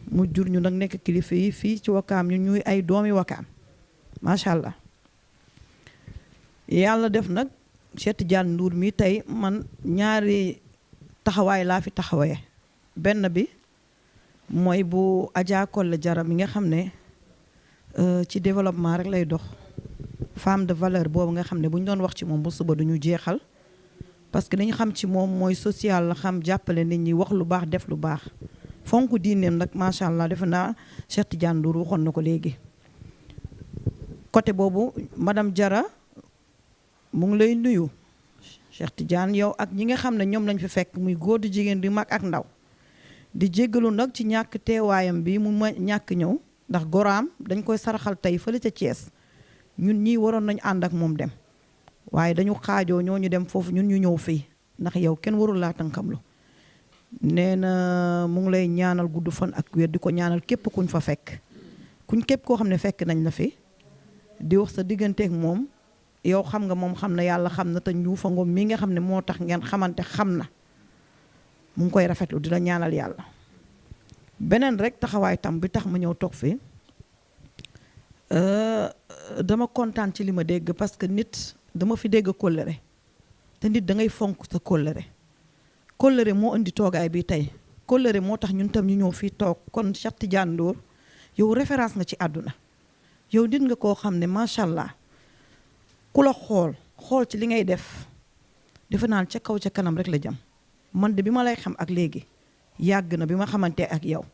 mu jur ñu nag nekk kilifa yi fii ci Wakaam ñu ñuy ay doomi Wakaam macha allah yàlla def nag Cheikh Tidiane Ndour mi tey man ñaari taxawaay laa fi taxawee benn bi mooy bu Adja Kolle Jara mi nga xam ne ci développement rek lay dox femme de valeur boobu nga xam ne bu ñu doon wax ci moom bu suba duñu jeexal parce que dañu xam ci moom mooy social la xam jàppale nit ñi wax lu baax def lu baax fonk diineem nag macha allah defe naa Cheikh Tidiane Ndour waxoon na ko léegi. côté boobu madame Jara mu ngi lay nuyu Cheikh Tidiane yow ak ñi nga xam ne ñoom lañ fi fekk muy góor di jigéen di mag ak ndaw di jéggalu nag ci ñàkk teewaayam bi mu ma ñàkk ñëw ndax goraam dañ koy saraxal tey fële ca Thiès ñun ñii waroon nañu ànd ak moom dem waaye dañu xaajoo ñoo ñu dem foofu ñun ñu ñëw fii ndax yow kenn warul laa tànkamlu nee na mu ngi lay ñaanal gudd fan ak wér di ko ñaanal képp kuñ fa fekk képp koo xam ne fekk nañ la fi di wax sa digganteek moom yow xam nga moom xam na yàlla xam na te Njuufa Ngom mi nga xam ne moo tax ngeen xamante xam na mu ngi koy rafetlu di la ñaanal yàlla beneen rek taxawaay tam bi tax ma ñëw toog fi dama kontaan ci li ma dégg parce que nit dama fi dégg kóllëre te nit da ngay fonk sa kóllëre moo indi toogaay bi tey kóllëre moo tax ñun tam ñu ñëw fii toog kon Cheikh Tidiane Ndour yow référence nga ci àdduna yow nit nga koo xam ne macha allah ku la xool ci li ngay def defe naan ca kaw ca kanam rek la jëm man de bi ma lay xam ak léegi yàgg na bi ma xamante ak yow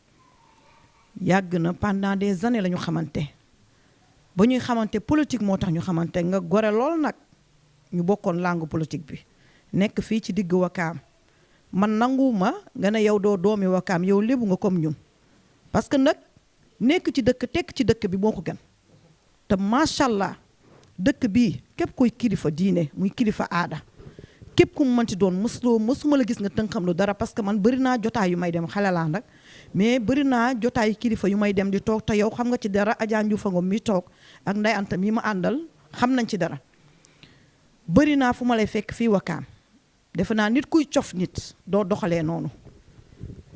yàgg na pendant des années la ñu xamante ba ñuy xamante politique moo tax ñu xamante nga gore lool nag ñu bokkoon langue politique bi nekk fii ci digg Wakaam man nanguwuma nga ne yow doo doomi Wakaam yow lébu nga comme ñun parce que nag nekk ci dëkk tekk ci dëkk bi moo ko gën te macha allah dëkk bii képp kuy kilifa diine muy kilifa aada képp ku mu mënti doon mësuma la gis nga tënkam lu dara parce que man bëri naa jotaay yu may dem xale laa nag mais bëri naa jotaay kilifa yu may dem di toog te yow xam nga ci dara Adja Njuufa Ngom mi toog ak Ndey Anta mi ma àndal xam nañ ci dara bëri naa fu ma lay fekk fii Wakaam defe naa nit kuy cof nit doo doxalee noonu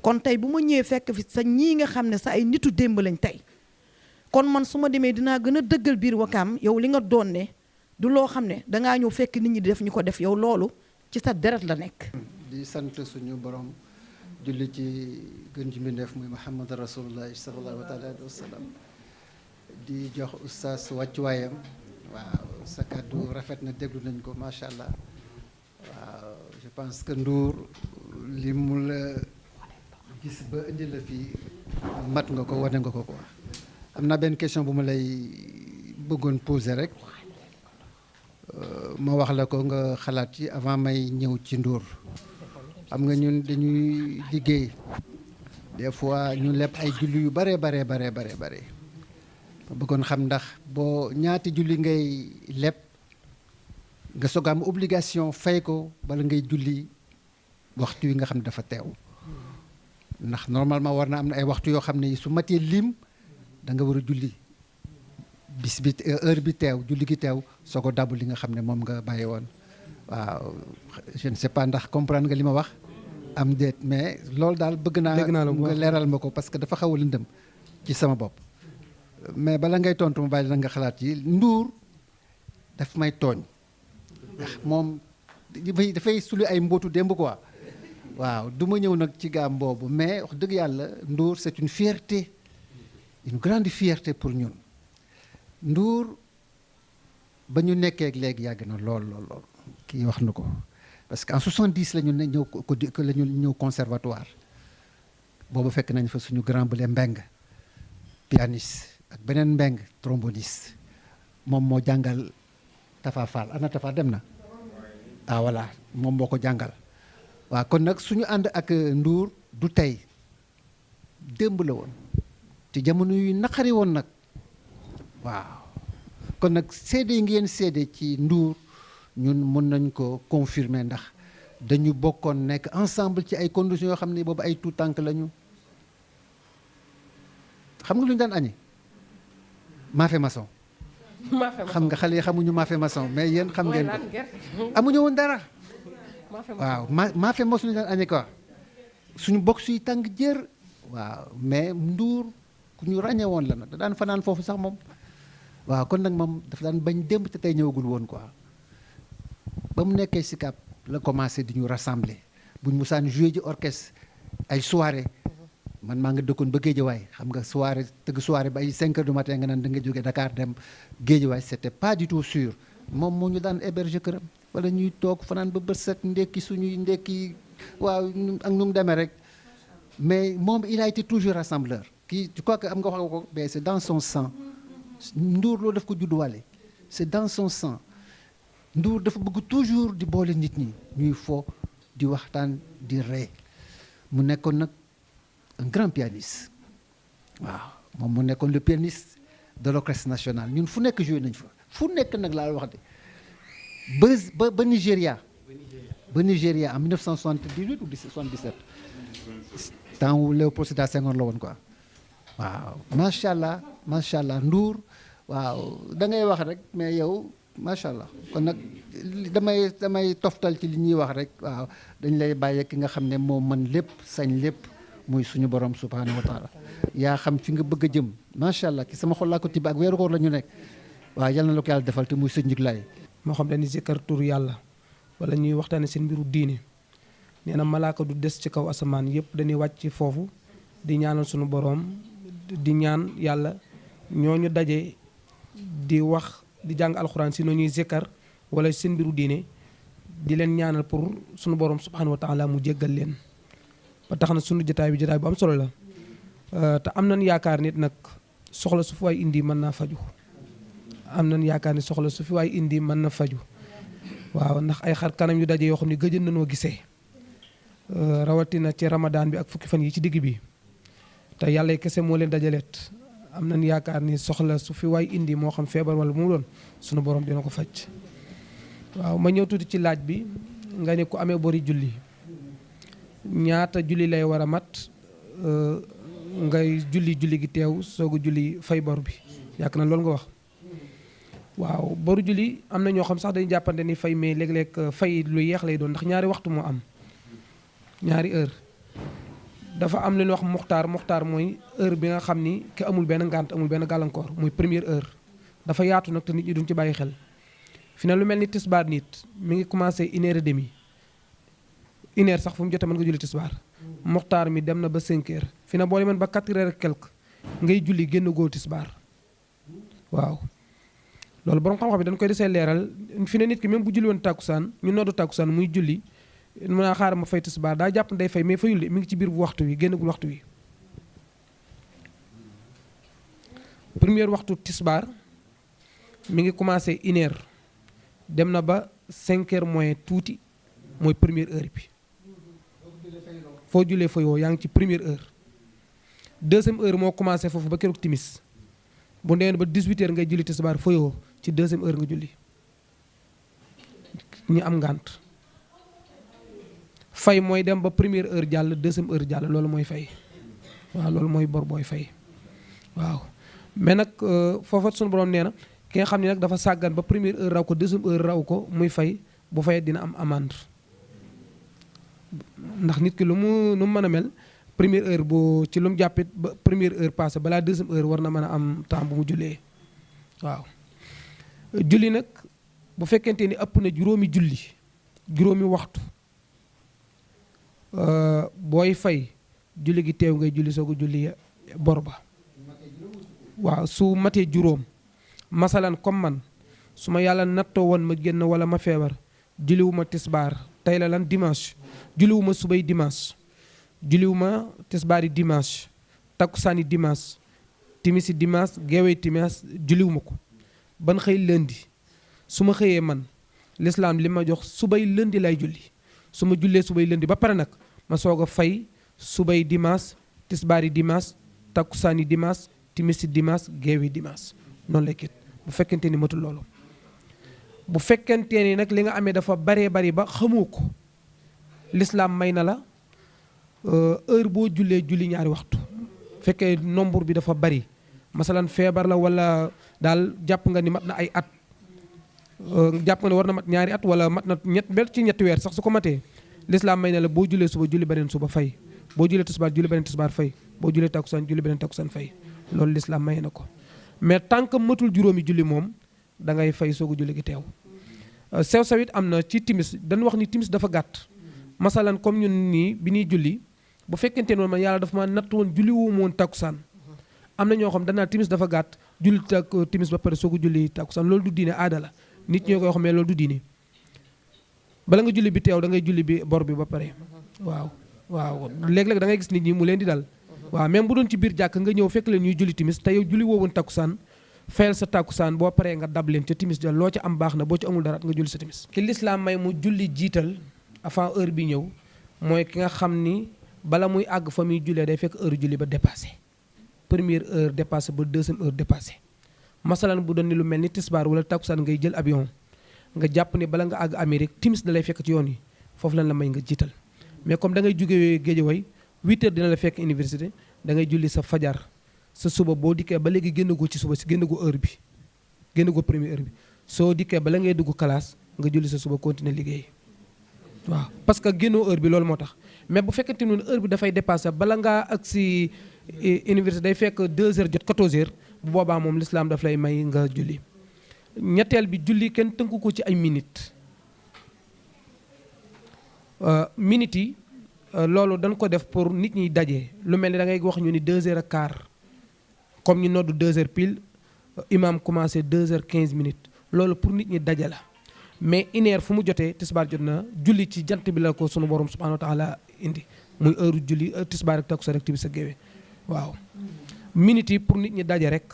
kon tey bu ma ñëwee fekk fi sa ñii nga xam ne sa ay nitu démb lañ tey kon man su ma demee dinaa gën a dëggal biir Wakaam yow li nga doon ne du loo xam ne dangaa ñëw fekk nit ñi di def ñu ko def yow loolu ci sa deret la nekk. di sant suñu borom julli ci gën ji mbindeef muy Muhammad rasulullah sallallahu alayhi wa sallam di jox oustaz wàccuwaayam waaw sa kàddu rafet na déglu nañ ko macha allah waaw je pense que Ndour li mu la gis ba indi la fii mat nga ko wane nga ko quoi. am na benn question bu ma lay bëggoon poser rek ma wax la ko nga xalaat ci avant may ñëw ci Ndour xam nga ñun dañuy liggéey des fois ñu leb ay julli yu bare ma bëggoon xam ndax boo ñaati julli ngay leb nga soog am obligation fay ko bala ngay julli waxtu wi nga xam ne dafa teew ndax normalement war na am na ay waxtu yoo xam ne su matee lim da nga war a julli bis bi heure bi teew julli gi teew soo ko dabu li nga xam ne moom nga bàyyi woon waaw je ne sais pas ndax comprendre nga li ma wax am déet mais loolu daal bëgg naa nga leeral ma ko parce que dafa xaw a lëndëm ci sama bopp mais bala ngay tontu ma bàyyi la nga xalaat yi Ndour daf may tooñ ndax moom dafay suli ay mbootu démb quoi waaw du ma ñëw nag ci gaam boobu mais wax dëgg yàlla Ndour c'est une fierté une grande fierté pour ñun Ndour ba ñu nekkee ak léegi yàgg na lool kii wax na ko parce que en 70 la ñu ne ñëw ko la ñu ñëw conservatoire boobu fekk nañ fa suñu grand bële Mbeng pianiste ak beneen Mbeng tromboniste moom moo jàngal Tafa Fall ana Tafa dem na ah voilà moom moo ko jàngal waaw kon nag suñu ànd ak Ndour du tey démb la woon ci jamono yu naqari woon nag waaw kon nag seede yi ngeen seede ci Ndour ñun mën nañ ko confirmer ndax dañu bokkoon nekk ensemble ci ay conditions yoo xam ne boobu ay tout tànk lañu xam nga lu ñu daan añi maafe maçon xam nga xale yi xamuñu maafe maçon mais yéen xam ngeen ko amuñu woon dara waaw maafe maçon ñu daan añi quoi suñu bokk suy tàng jër waaw mais Ndour ku ñu ràññee woon la nag da daan fanaan foofu sax moom waaw kon nag moom dafa daan bañ démb te tey ñëwagul woon quoi ba mu nekkee Sicap la commencé di ñu rassembler buñ musaan joué ji orchestre ay soirée man maa nga dëkkoon ba Géejawaay xam nga soirée tëgg soirée ba ay 5 heures du matin nga naan da nga jógee Dakar dem Géejawaay c'était pas du tout sûr moom moo ñu daan héberger këram wala ñuy toog fanaan ba bët set ndekki suñuy ndekki waaw ak nu mu demee rek mais moom il a été toujours rassembleur kii je crois que am nga wax ko mais c'est dans son sang Ndour loolu daf ko judduwaale c'est dans son sang Ndour dafa bëgg toujours di boole nit ñi ñuy fo di waxtaan di ree mu nekkoon nag un grand pianiste waaw moom mu nekkoon le pianiste de l'orchestre national ñun fu nekk joué nañ fa fu nekk nag laa wax de ba Nigéria en 1978 ou 77 temps wu Léopold Sédar Senghor la woon quoi waaw macha allah Ndour waaw da ngay wax rek mais yow macha allah kon nag damay toftal ci li ñuy wax rek waaw dañ lay bàyyi ki nga xam ne moo mën lépp sañ lépp muy suñu borom subhanahu wa taala yaa xam fi nga bëgg a jëm macha allah ki sama xol laa ko tibb ak weeru koor la ñu nekk waaw yal na la ko yàlla defal te muy sëñ njiglaay moo xam dañuy zikkar tur yàlla wala ñuy waxtaane seen mbiru diine nee na malaaka du des ci kaw asamaan yëpp dañuy wàcc foofu di ñaanal suñu borom di ñaan yàlla ñooñu daje di wax di jàng alxuraan si noo ñuy zikkar wala seen mbiru diine di leen ñaanal pour suñu borom subhanahu wa taala mu jéggal leen ba tax na suñu jotaay bi jotaay bu am solo la te am nañ yaakaar nit nag soxla su fi waay indi mën naa faju am nañ yaakaar ni soxla su fi waay indi mën na faju waaw ndax ay xar kanam yu daje yoo xam ne gëjën nañoo gisee rawatina ci ramadan bi ak fukki fan yi ci digg bi te yàlla kese moo leen dajaleet am nañ yaakaar ni soxla su fi waay indi moo xam feebar wala mu doon sunu borom dina ko faj waaw ma ñëw tuuti ci laaj bi nga ne ku amee bori julli ñaata julli lay war a mat ngay julli gi teew soogu julli fay bor bi yàgg na loolu nga wax waaw boru julli am na ñoo xam sax dañu jàppante ni fay mais léeg-léeg fay lu yeex lay doon ndax ñaari waxtu moo am ñaari heure dafa am lu ñuy wax muxtaar mooy heure bi nga xam ni ki amul benn ngànt amul benn gàllankoor muy première heure dafa yaatu nag te nit ñi duñ ci bàyyi xel fi ne lu mel ni tisbaar nit mi ngi commencé 1h30 1h sax fu mu jotee mën nga julli tisbaar muxtaar mi dem na ba 5h fi ne boo demee ba 4h et quelque ngay julli génn góor tisbaar waaw loolu borom xam-xam bi dañ koy desee leeral fi ne nit ki même bu julli woon tàkkusaan ñu noddu tàkkusaan muy julli mën a xaaral ma fay tisbaar daa jàpp ne day fay mais fayul mi ngi ci biir bu waxtu wi génnagul waxtu wi première waxtu tisbaar mi ngi commencé 1h dem na ba 5h moins tuuti mooy première heure bi foo jullee fayoo yaa ngi ci première heure deuxième heure moo commencé foofu ba keroog timis bu ndeen ba 18h ngay julli tisbaar fayoo ci deuxième heure nga julli ñi am ngànt fay mooy dem ba première heure jàll deuxième heure jàll loolu mooy fay waaw loolu mooy bor booy fay waaw. mais nag foofa suñu borom nee na ki nga xam ne nag dafa sàggan ba première heure raw ko deuxième heure raw ko muy fay bu fayee dina am amende ndax nit ki lu mu mën a mel première heure bu ci lu mu jàppit ba première heure passé balaa deuxième heure war na mën a am temps bu mu jullee waaw. julli nag bu fekkente ni ëpp na juróomi waxtu booy fay julli gi teew ngay julli soo ko julli bor ba waaw su matee juróom masalan comme man su ma yàlla nattoo woon ma génn wala ma feebar julliwuma tisbaar tey la lan dimanche julliwuma subay dimanche julliwuma tisbaari dimanche takkusaani dimanche timisi dimanche geewee dimanche julliwuma ko ban xëy lundi su ma xëyee man l'islam li ma jox subay lundi lay julli su ma jullee subay lundi ba pare nag ma soog a fay subay dimanche tisbaari dimanche takkusaani dimanche timisi dimanche geewi dimanche noonu lay kit bu fekkente ni matul loolu bu fekkente ni nag li nga amee dafa baree bari ba xamoo ko l'islam may na la heure boo jullee julli ñaari waxtu fekkee nombre bi dafa bari masalan feebar la wala daal jàpp nga ni mat na ay at jàpp nga ni war na mat ñaari at wala mat na ñetti weer sax su ko matee l'islam may na la boo jullee suba julli beneen suba fay boo jullee tisbaar julli beneen tisbaar fay boo jullee takkusaan julli beneen takkusaan fay loolu l'islam may na ko mais tant que matul juróomi julli moom da ngay fay soogu julli gi teew sew it am na ci timis dañu wax ni timis dafa gàtt masalan comme ñun nii bi ñuy julli bu fekkente noonu man yàlla dafa ma natt woon julli wu ma woon takkusaan am na ñoo xam danaa timis dafa gàtt julli timis ba pare soogu julli takkusaan loolu du diine aada la nit ñoo koy wax mais loolu du diine bala nga julli bi teew da ngay julli bi bor bi ba pare waaw léeg-léeg da ngay gis nit ñi mu leen di dal waaw même bu doon ci biir jàkk nga ñëw fekk leen ñuy julli timis te yow julli woowoon takkusaan fayal sa takkusaan boo paree nga dab leen ca timis ja loo ca am baax na boo ci amul dara nga julli sa timis ki lislaam may mu julli jiital avant heure bi ñëw mooy ki nga xam ni bala muy àgg fa muy jullee day fekk heure julli ba dépassé première heure dépassé ba deuxième heure dépassé masalan bu doon ni lu mel ni tisbaar wala takkusaan ngay jël avion nga jàpp ni bala nga àgg Amérique timis da lay fekk ci yoon yi foofu lan la may nga jiital mais comme da ngay jógee Géejawaay 8 heures dina la fekk université da ngay julli sa fajar sa suba boo dikkee ba léegi génn goo ci suba si génn goo heure bi génn goo première heure bi soo dikkee bala ngay dugg classe nga julli sa suba continuer liggéey waaw parce que génnoo heure bi loolu moo tax mais bu fekkente ne heure bi dafay dépassé bala ngaa ak si université day fekk 2 heures jot 14 heures bu boobaa moom l'islam daf lay may nga julli ñetteel bi julli kenn tënku ko ci ay minutes minutes yi loolu dañ ko def pour nit ñi daje lu mel ni da ngay wax ñu ni 2 heures et quart comme ñu noddu 2 heures pile imam commencé 2 heures 15 minutes loolu pour nit ñi daje la mais une heure fu mu jotee tisbaar jot na julli ci jant bi la ko sunu borom subhanahu wa taala indi muy heure julli tisbaar ak takkusaan ak timis sa géewe waaw minutes yi pour nit ñi daje rek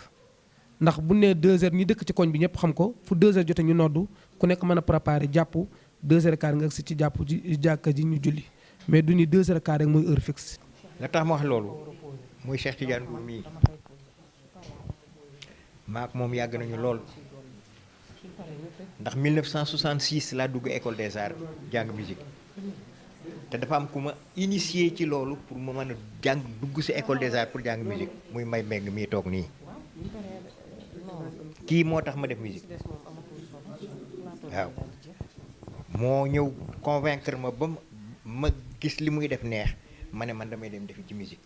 ndax bu nee 2 heures ñi dëkk ci koñ bi ñëpp xam ko fu 2 heures jotee ñu noddu ku nekk mën a préparer jàpp 2 heures et quart nga si ci jàpp ji jàkka ji ñu julli mais du ni 2 heures et quart rek mooy heure fixe. la tax ma wax loolu muy Cheikh Tidiane Ndour mii maak moom yàgg nañu lool ndax 1966 laa dugg école des arts jàng musique te dafa am ku ma initié ci loolu pour ma mën a jàng dugg ci école des arts pour jàng musique muy may meng mii toog nii kii moo tax ma def musique waaw moo ñëw convaincre ma ba ma gis li muy def neex ma ne man damay dem defi ci musique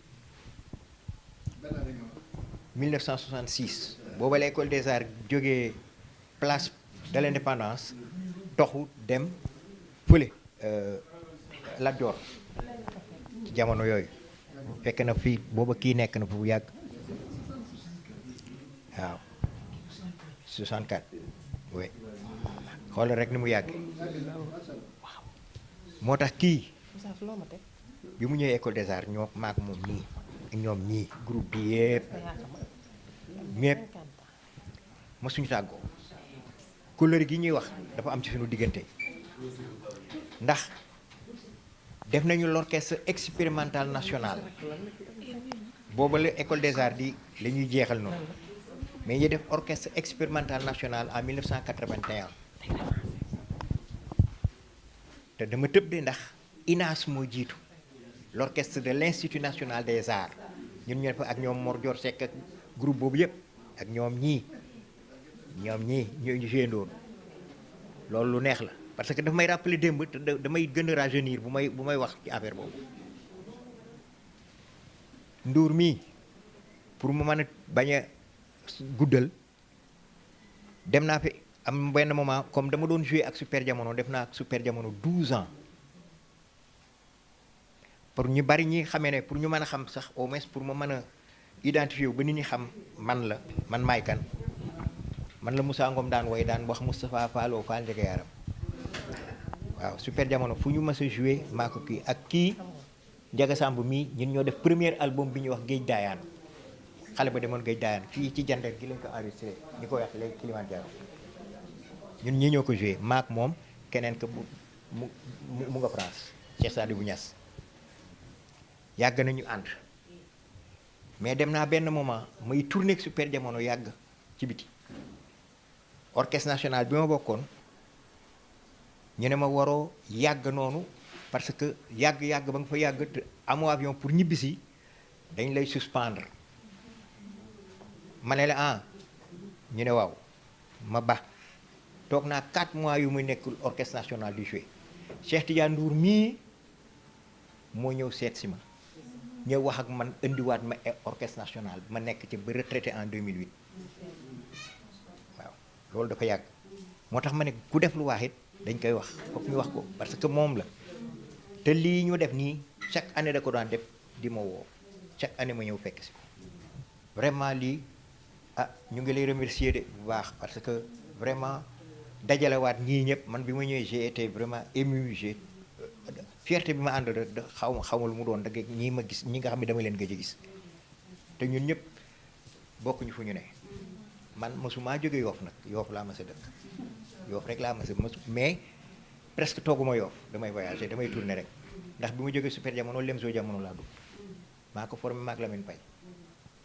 1966 booba la école des arts jógee place de l'indépendance toxu dem fële Lat Joor ci jamono yooyu fekk na fii booba kii nekk na fu yàgg waaw 64 oui xoolal rek ni mu yàgg waaw moo tax kii bi mu ñëwee école des arts ñoo maak moom nii ñoom ñii groupe bi yëpp ma suñu tàggoo couleur gi ñuy wax dafa am ci suñu diggante ndax def nañu l'orchestre expérimental national booba la école des arts di la ñuy jeexal noonu mais ñu def orchestre expérimental national en 1981 te dama tëb de ndax INAS moo jiitu l'orchestre de l'Institut national des arts ñun ñu fa ak ñoom Mor Dior Seck ak groupe boobu yëpp ak ñoom ñii ñu joué ndoon loolu lu neex la parce que daf may rappeler démb te damay gën a rajeunir bu may wax ci affaire boobu Ndour mii pour mu mën a bañ a guddal dem naa fi am benn moment comme dama doon joué ak Super Jamono def naa ak Super Jamono 12 ans pour ñu bari ñi xamee ne pour ñu mën a xam sax au moins pour ma mën a identifier wu ba nit ñi xam man maay kan man la Moussa Ngom daan woy daan wax Moustapha Fallo Fall Njege Yaram waaw Super Jamono fu ñu mës a joué maa ko kii ak kii Njaga Samb mii ñun ñoo def premier album bi ñuy wax Géej Daayaan xale ba demoon Géej Daayaan fii ci jandeer gi lañ ko enregistré ñu ko wax léegi Kilimanjaro ñun ñi ñoo ko joué maak moom keneen que mu nga France Cheikh Sadibou Niass yàgg nañu ànd mais dem naa benn moment may tourné ak Super Jamono yàgg ci biti orchestre national bi ma bokkoon ñu ne ma waroo yàgg noonu parce que yàgg ba nga fa yàgg te amoo avion pour ñibbisi dañ lay suspendre ma ne la ñu ne waaw ma ba toog naa 4 mois yu muy nekk orchestre national du jouer Cheikh Tidiane Ndour mii moo ñëw seet si ma ñëw wax ak man indiwaat ma orchestre national ma nekk ci ba retraité en 2008 waaw loolu dafa yàgg moo tax ma ne ku def lu waax it dañ koy wax foog ñu wax ko parce que moom la te lii ñu def nii chaque année da ko daan def di ma woo chaque année ma ñëw fekk si ko vraiment lii ñu ngi lay remercier de bu baax parce que vraiment dajalewaat ñii ñëpp man bi ma ñëwee j'ai été vraiment ému fierté bi ma ànd xawma lu mu doon dagg ñii ma gis ñi nga xam ne dama leen gëj a gis te ñun ñëpp bokkuñu fu ñu ne man mosumaa jóge Yoof nag Yoof laa mas a dëkk Yoof rek laa mas a mais presque tooguma Yoof damay voyager damay tourner rek ndax bi ma jógee Super Jamono Lemzo Jamono laa dugg maa ko formé maak Lamine Paye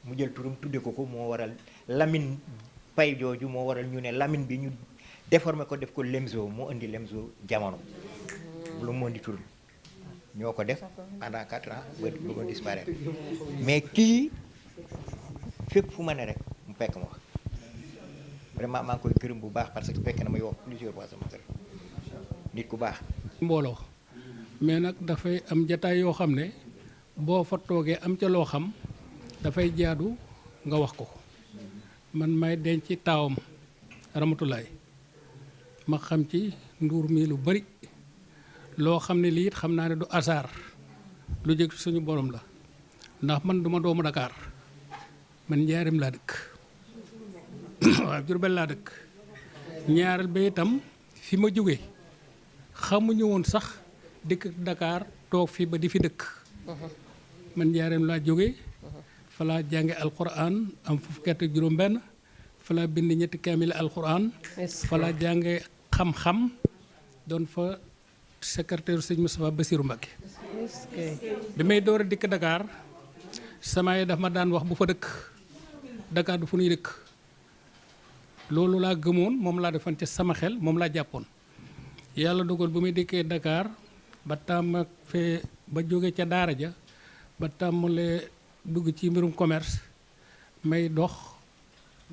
mu jël turam tudde ko moo waral Lamine Paye jooju moo waral ñu ne Lamine bi ñu déformé ko def ko Lemzo moo indi Lemzo Jamono lu moo indi tur ñoo ko def pendant 4 ans ba ko disparaître mais kii fépp fu ma ne rek mu fekk ma wax vraiment maa ngi koy gërëm bu baax parce que fekk na ma yoo plusieurs fois sama kër nit ku baax mbooloo mais nag dafay am jataay yoo xam ne boo fa toogee am ca loo xam dafay jaadu nga wax ko man may denc ci taawam Ramatulaay ma xam ci Ndour mi lu bari loo xam ne lii it xam naa ne du hasard lu jëg suñu borom la ndax man duma doomu Dakar man Njaareem laa dëkk waaw Jurbel laa dëkk ñaareel ba itam fi ma jóge xamuñu woon sax dëkk Dakar toog fi ba di fi dëkk man Njaareem laa jóge fa laa jànge alquran am fukki at ak juróom-benn fa laa bind 2 kaamil alquran fa laa jànge xam-xam doon fa secrétaire sëñ Moustapha Bassirou Mbacké bi may door a dikk Dakar sama yi daf ma daan wax bu fa dëkk Dakar du fu nuy dëkk loolu laa gëmoon moom laa defan ca sama xel moom laa jàppoon yàlla dogal bu may dikkee Dakar ba tàmm fee ba jóge ca daara ja ba tàmmalee dugg ci mbirum commerce may dox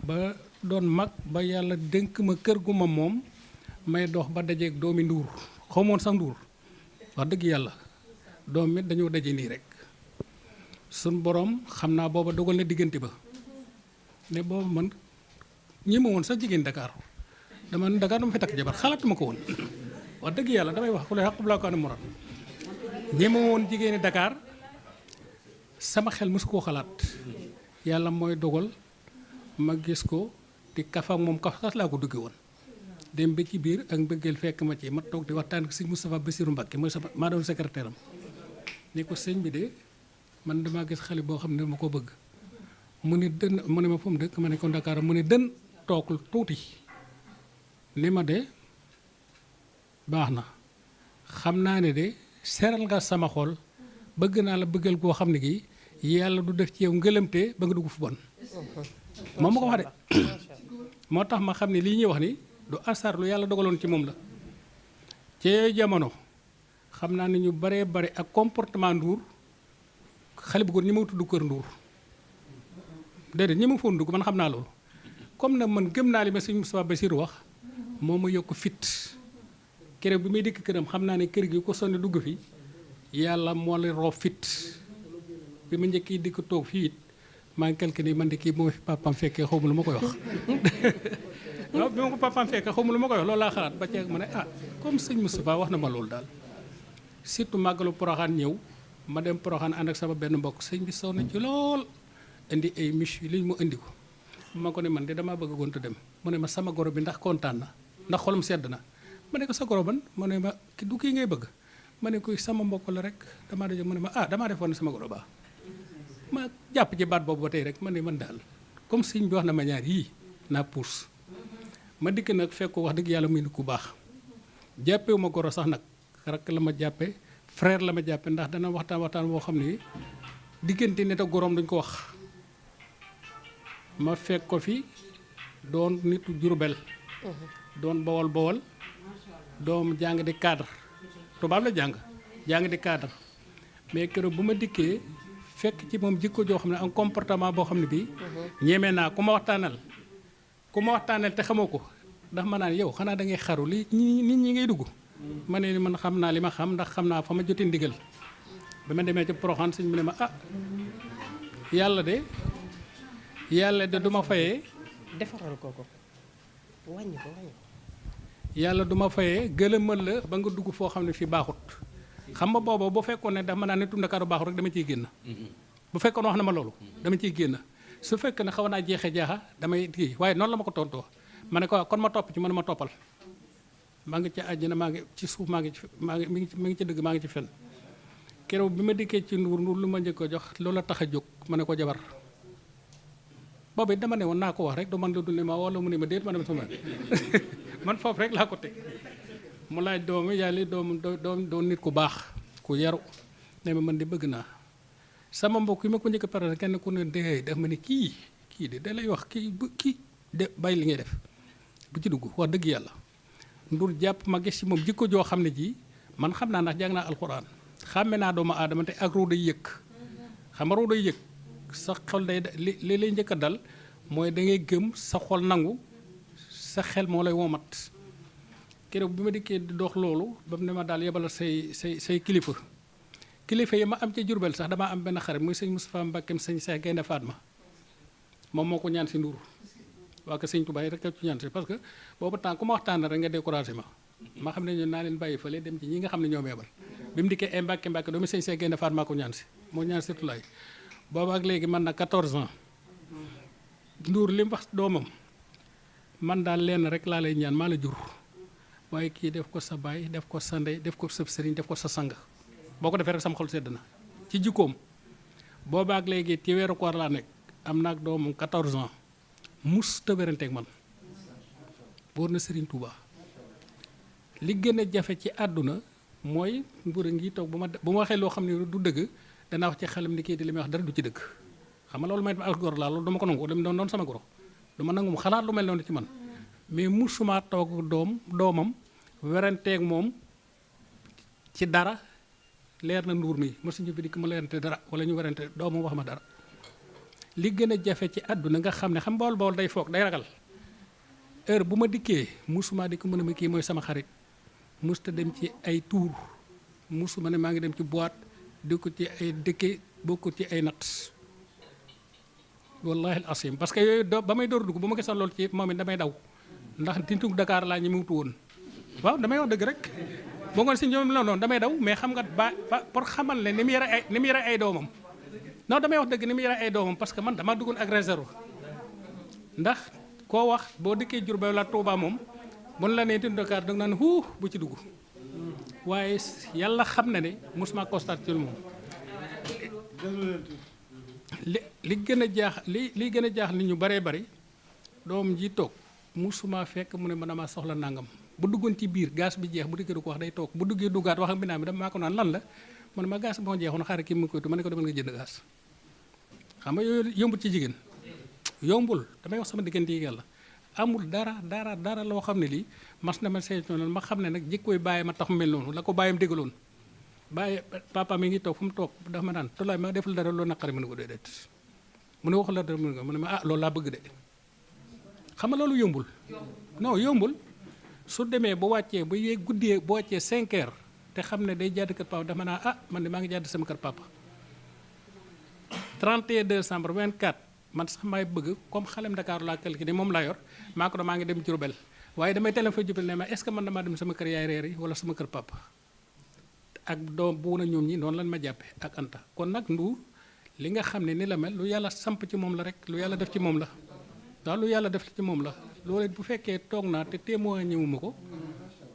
ba doon mag ba yàlla dénk ma kër gu ma moom may dox ba dajeeg doomi Ndour xamoon sax Ndour wax dëgg yàlla doom mi dañoo daje nii rek sun borom xam naa booba dogal na diggante ba ne booba man ñi ma woon sax jigéen Dakar dama fi takk jabar xalaatuma ko woon wax dëgg yàlla damay wax ku lay xaq bulaa ko ne moral ñi ma woon jigéeni Dakar sama xel mosu koo xalaat yàlla mooy dogal ma gis ko di kaf ak moom kaf sax laa ko dugge woon dem ba ci biir ak mbëggeel fekk ma ci ma toog di waxtaan ak sëñ Moustapha Bassirou Mbacké mooy sama maa doon secrétaire am ni ko sëñ bi de man damaa gis xale boo xam ne ma ko bëgg mu ni dën mu ne ma fu mu dëkk ma ne ko Dakar mu ne dën toog tuuti ni ma de baax na xam naa ne de seral nga sama xol bëgg naa la bëggal goo xam ne gi yàlla du def ci yow ngëlëmte ba nga dugg fu bon moom ma ko wax de moo tax ma xam ne lii ñuy wax ni du asar lu yàlla dogaloon ci moom la ci jamono xam naa ne ñu baree bare ak comportement Ndour xale bu góor ñi ma tudd kër Ndour déedéet ñi ma foon dugg man xam naa loolu comme nag man gëm naa li ma sëñ Moustapha Bassirou wax moo ma yokk fit keroog bi may dikk këram xam naa ne kër gi ko sonni dugg fi yàlla moo la roo fit bi ma njëkk dikk toog fii it maa ngi quelque ni man de kii bu ma fi papaam fekkee xaw ma lu ma koy wax waaw bi ma ko papaam fekkee xaw ma lu ma koy wax loolu laa xalaat ba ceeg ma ne ah comme sëñ Moustapha wax na ma loolu daal surtout màggalu Poroxaan ñëw ma dem Poroxaan ànd ak sama benn mbokk sëñ bi sonn ci lool indi ay miche yi li mu indi ko ma ko ne man de damaa bëgg gontu dem mu ne ma sama goro bi ndax kontaan na ndax xolam sedd na ma ne ko sa goro ban mu ne ma du kii ngay bëgg ma ne ko sama mbokk la rek damaa daje mu ne ma ah damaa defoon ne sama goro baa ma jàpp ci baat boobu ba tey rek ma ne man daal comme sëñ bi wax na ma ñaar yii naa puus ma dikk nag fekk ko wax dëgg yàlla muy nit ku baax jàppewu ma goro sax nag rakk la ma jàppe frère la ma jàppe ndax dana waxtaan boo xam ne diggante nit ak goroom dañ ko wax ma fekk ko fi doon nitu Jurbel doon bawol doom jàng di cadre tubaab la jàng di cadre mais keroog bu ma dikkee fekk ci moom jikko joo xam ne un comportement boo xam ne bii ñeme naa ku ma waxtaanal te xamoo ko ndax ma naan yow xanaa da ngay xaru li nit ñi ngay dugg ma ne man xam naa li ma xam ndax xam naa fa ma joti ndigal ba ma demee ci Poroxaan sëñ bi ne ma ah yàlla de du ma fayee defaral ko wàññi ko yàlla du ma fayee gëlëmal la ba nga dugg foo xam ne fii baaxut xam nga booba bu fekkoon ne dafa ma naan ne tum Ndakaaru baaxut rek dama ciy génn bu fekkoon wax na ma loolu dama ciy génn su fekkee ne xaw naa jeexe jaaxa damay kii waaye noonu la ma ko tontoo ma ne ko kon ma topp ci man ma toppal maa ngi ci àjjana maa ngi ci suuf maa ngi mi ngi ci dëgg maa ngi ci fen keroog bi ma dikkee ci Ndour lu ma njëkk a jox loola tax a jóg ma ne ko jabar boobu it dama ne woon naa ko wax rek du man la dul ne ma wala mu ne ma déet ma dem sama man foofu rek laa ko teg mu laaj doomu yàlla doon nit ku baax ku yaru ne ma man di bëgg naa sama mbokk yi ma ko njëkk a pare kenn ku ne de daf ma ne kii de da lay wax kii de bàyyi li ngay def bu ci dugg wax dëgg yàlla Ndour jàpp ma gis ci moom jikko joo xam ne ji man xam naa ndax jàng naa alxuraan xàmme naa doomu aadama te ak ruu day yëg xam nga ruu day yëg sa xol day li lay njëkk a dal mooy da ngay gëm sa xol nangu sa xel moo lay womat keroog bi ma dikkee di dox loolu ba mu ne ma daal yebal say kilifa yi ma am ca Jurbel sax damaa am benn xarit muy sëñ Moustapha Mbakkeem sëñ Cheikh Gaynde Fatma moom moo ko ñaan si Ndour waa ko sëñ Touba yi rek ci ñaan si parce que boobu temps ku ma waxtaan rek nga découragé ma xam ne ñun naa leen bàyyi fële dem ci ñi nga xam ne ñoo meebal bi mu dikkee ay Mbàkke doomu sëñ Cheikh Gaynde Fatma ko ñaan si moo ñaan si Tulaay boobu ak léegi man na 14 ans Ndour li mu wax doomam man daal lenn rek laa lay ñaan maa la jur waaye kii def ko sa baay def ko sa ndey def ko sa sëriñ def ko sa sang boo ko defee rek sama xol sedd na ci jikkoom boobu ak léegi ci weeru koor laa nekk am naa ak doomam 14 ans mus ta wéranteeg man wóor na Serigne Touba li gën a jafe ci àdduna mooy Ndour a ngi toog bu ma waxee loo xam ne du dëgg danaa wax ci xelam ni kii di li may wax dara du ci dëgg xam nga loolu may ak gor laa loolu dama ko nangu dem doon sama goro dama nangu mu xalaat lu mel noonu ci man mais musuma toog doomam weranteeg moom ci dara leer na Ndour mi mosuñu bi dikk ma leerante dara wala ñu werante doomam wax ma dara li gën a jafe ci àdduna nga xam ne xam bawol day foog day ragal heure bu ma dikkee musuma dikk mën a ma kii mooy sama xarit musta dem ci ay tuur musuma ne maa ngi dem ci boîte di ko ci ay dëkke bokku ci ay natt wallahi asim parce que yooyu ba may door dugg bu ma gisoon loolu ci moom it damay daw ndax tintuk Dakar laa ñu wutu woon waaw damay wax dëgg rek boo ngoon si ñoom la noonu damay daw mais xam nga ba pour xamal ne ni mu yore ay doomam non damay wax dëgg ni mu yore ay doomam parce que man dama duggoon ak réserve ndax koo wax boo dikkee Diourbel la Touba moom bon la nee tintuk Dakar da nga naan bu ci dugg waaye yàlla xam na ne mosuma constaté ci moom li gën a jaax nit ñu baree bari doom ji toog musuma fekk mu ne man damaa soxla nangam bu duggoon ci biir gaz bi jeex bu dikkee du ko wax day toog bu duggee duggaat wax ak binaa bi dama maa ko naan lan la man ma gaz bi moo jeexoon xaaral kii mu koy tu ma ne ko demal nga jënd gaz xam nga yooyu yombul ci jigéen yombul damay wax sama diggante yi yàlla amul dara loo xam ne lii mas na ma seetlu ma xam ne nag jikkooy bàyyi ma tax mu mel noonu la ko bàyyam déggaloon bàyyi papa mi ngi toog fu mu toog dafa ma naan Tolaay ma deful dara loo naqari mu ne ko déedéet mu ne waxul la dara mu ne ma ah loolu laa bëgg de xam nga loolu yombul non yombul su demee ba wàccee ba yee guddee ba wàccee 5 heures te xam ne day jàdd kër papa dafa naa ah man de maa ngi jàdd sama kër papa 31 décembre 24 man sax maay bëgg comme xalem Dakar laa calculé ni moom laa yor maa ko maa ngi dem Diourbel waaye damay téléphone Diourbel ne ma est-ce que man damaa dem sama kër yaay reer yi wala sama kër papa ak doom bu na ñoom ñi noonu lan ma jàppee ak Anta kon nag Ndour li nga xam ne ni la mel lu yàlla samp ci moom la rek lu yàlla def ci moom la waaw lu yàlla def ci moom la loolu bu fekkee toog naa te témoin ñëwuma ko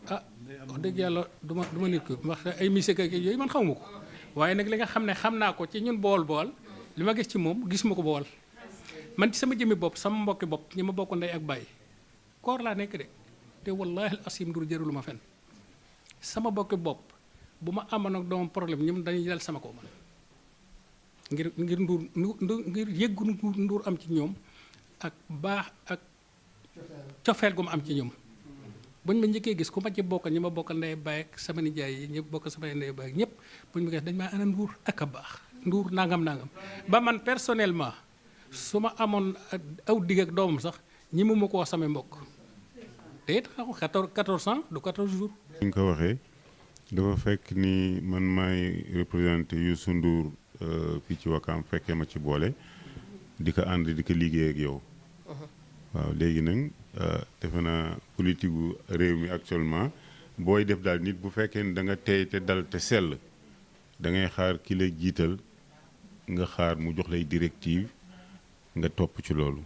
ah wax dëgg yàlla du ma nit ko wax ay musique ak yooyu man xawma ko waaye nag li nga xam ne xam naa ko ci ñun bool li ma gis ci moom gis ma ko bool man ci sama jëmmi bopp sama mbokki bopp ñi ma bokk ndey ak bàyyi koor laa nekk de te wallaahi asim Ndour jërulu ma fen sama mbokki bopp bu ma amoon ak doomam problème ñoom dañuy dal sama kaw man ngir Ndour ngir yëggu Ndour am ci ñoom ak baax ak cofeel gu ma am ci ñoom buñ ma njëkkee gis ku ma ci bokk ñi ma bokkal ndey baay ak sama nijaay yi ñëpp bokk sama ndey baay ñëpp buñ ma gis dañ maa ana Ndour ak a baax Ndour nangam ba man personnellement su ma amoon aw digg ak doomam sax ñi mu ma ko wax samay mbokk te it 14 ans du 14 jours. ni nga ko waxee dafa fekk ni man maay représenté Youssou Ndour fii ci Wakaam fekkee ma ci boole di ko ànd di ko liggéey ak yow. waaw léegi nag defe naa politique gu réew mi actuellement booy def daal nit bu fekkee ni da nga tey te dal te sell da ngay xaar ki la jiital nga xaar mu jox lay directive nga topp ci loolu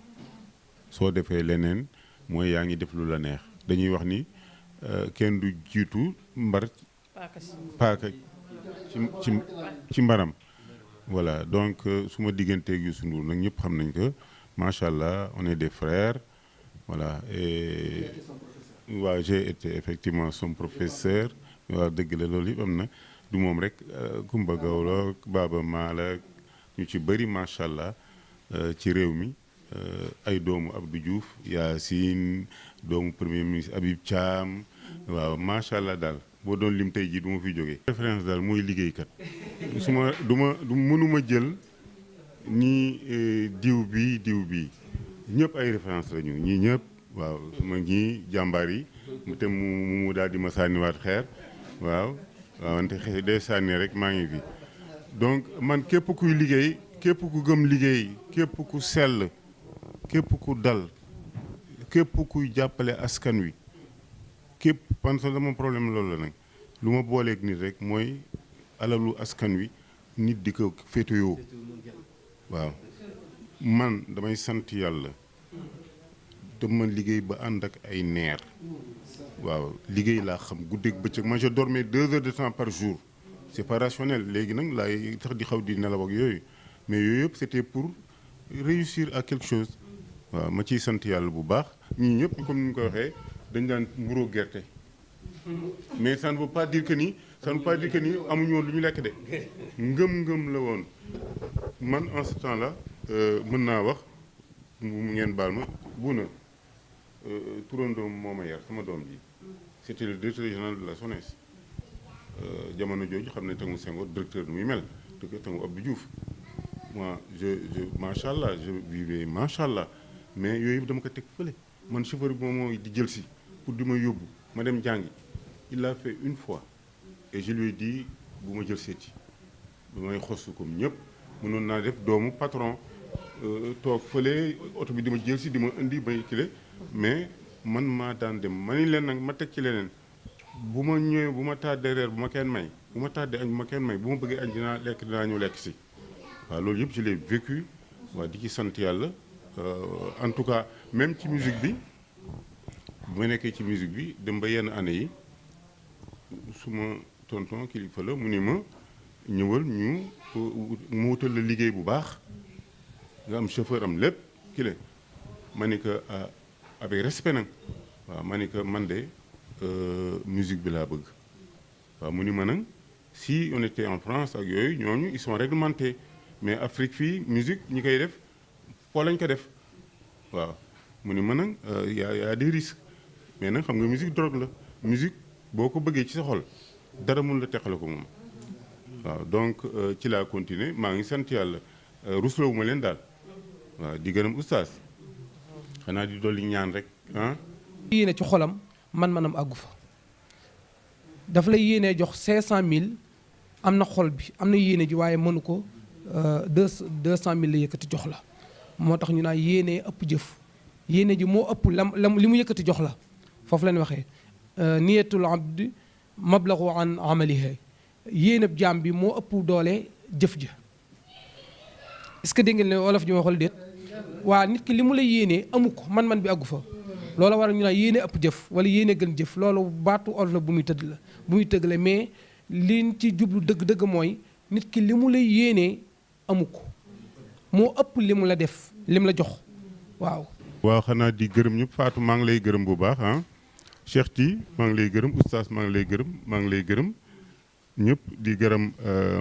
soo defee leneen mooy yaa ngi def lu la neex dañuy wax ni kenn du jiitu mbar paaka ci mbaram voilà donc su ma digganteeg Youssou Ndour nag ñëpp xam nañ ko macha allah on est des frères voilà et waaw j'ai été effectivement son professeur waaw dëgg la loolu yëpp am na du moom rek Kumba Gawlo Baba Maala ñu ci bëri macha allah ci réew mi ay doomu Abdou Diouf Yacine doomu premier ministre Habib Thiam waaw macha allah daal boo doon lim tey jii du ma fi jógee. référence daal mooy liggéeykat su ma mënuma jël ni diw bi ñëpp ay référence la ñu ñii ñëpp waaw ma ñii jàmbaar yi te mu daal di ma sànniwaat xeer waaw wante xëy day sànni rek maa ngi fi donc man képp kuy liggéey képp ku gëm liggéey képp ku sell képp ku dal képp kuy jàppale askan wi képp parce que dama problème loolu la nag lu ma booleeg nit rek mooy alalu askan wi nit di ko féetewoo waaw man damay sant yàlla dama liggéey ba ànd ak ay neer waaw liggéey laa xam guddeeg bëccëg man je dormais 2 heures de temps par jour c'est pas rationnel léegi nag laay tax di xaw di nelaw ak yooyu mais yooyu yëpp c'était pour réussir à quelque chose waaw ma ciy sant yàlla bu baax ñii ñëpp comme ni ñu ko waxee dañ daan mburoo gerte mais ça ne veut pas dire que ni amuñu woon lu ñu lekk de ngëm-ngëm la woon man en ce temps là mën naa wax mu ngeen baal ma bu na turandoom moo ma yar sama doom ji c'était le directeur général de la SONES jamono jooju xam ne Tanguy Senghor directeur nu muy mel te Tanguy Abdou Diouf moi je macha allah je vivais macha allah mais yooyu yëpp dama ko teg fële man chauffeur bi moom mooy di jël si pour di ma yóbbu ma dem jàngi il l'a fait une fois et je lui ai dit bu ma jël seeti ba may xosu comme ñëpp mënoon naa def doomu patron toog fële oto bi di ma jël si di ma indi bay kile mais man maa daan dem ma ni leen nag ma teg ci leneen bu ma ñëwee bu ma tàddee reer bu ma kenn may bu ma tàddee añ bu ma kenn may bu ma bëggee añ dinaa ñëw lekk si waaw loolu yëpp je l'ai vécu waaw di ci sant yàlla en tout cas même ci musique bi bu ma nekkee ci musique bi dem ba yenn année yi suma tonton kilifa la mu ni ma ñëwal ñu mu wutal la liggéey bu baax nga am chauffeur am lépp kile ma ni que avec respect nag waaw ma ni que man de musique bi laa bëgg waaw mu ni ma nag si on était en France ak yooyu ñooñu ils sont réglementés mais Afrique fii musique ñi koy def foo lañ ko def waaw mu ni ma nag y a des risques mais nag xam nga musique drogue la musique boo ko bëggee ci sa xol dara mun la teqale ko moom waaw donc ci laa continuer maa ngi sant yàlla rusloo ma leen daal waaw di gërëm oustaz xanaa di dolli ñaan rek ah. yéene ci xolam man-manam àggu fa dafa lay yéenee jox 500000 am na xol bi am na yéene ji waaye mënu ko 200000 la yëkkati jox la moo tax ñu naan yéenee ëpp jëf yéene ji moo ëpp lam li mu yëkkati jox la foofu lañ waxee niyatul abdi mablagu an amalihi yéeneb jaam bi moo ëpp doole jëf ja est-ce que dégg ngeen ne wolof ji ma waxal déet waa nit ki li mu la yéenee amu ko man-man bi àggu fa loolu war ñu naan yéene ëpp jëf wala yéene gën jëf loolu baatu olof la bu muy tëdd la bu muy tëgg la mais liñ ci jublu dëgg-dëgg mooy nit ki li mu la yéenee amu ko moo ëpp li mu la def li mu la jox waaw. waaw xanaa di gërëm ñëpp Fatou maa ngi lay gërëm bu baax ah Cheikh Ti maa ngi lay gërëm oustaz maa ngi lay gërëm maa ngi lay gërëm ñëpp di gërëm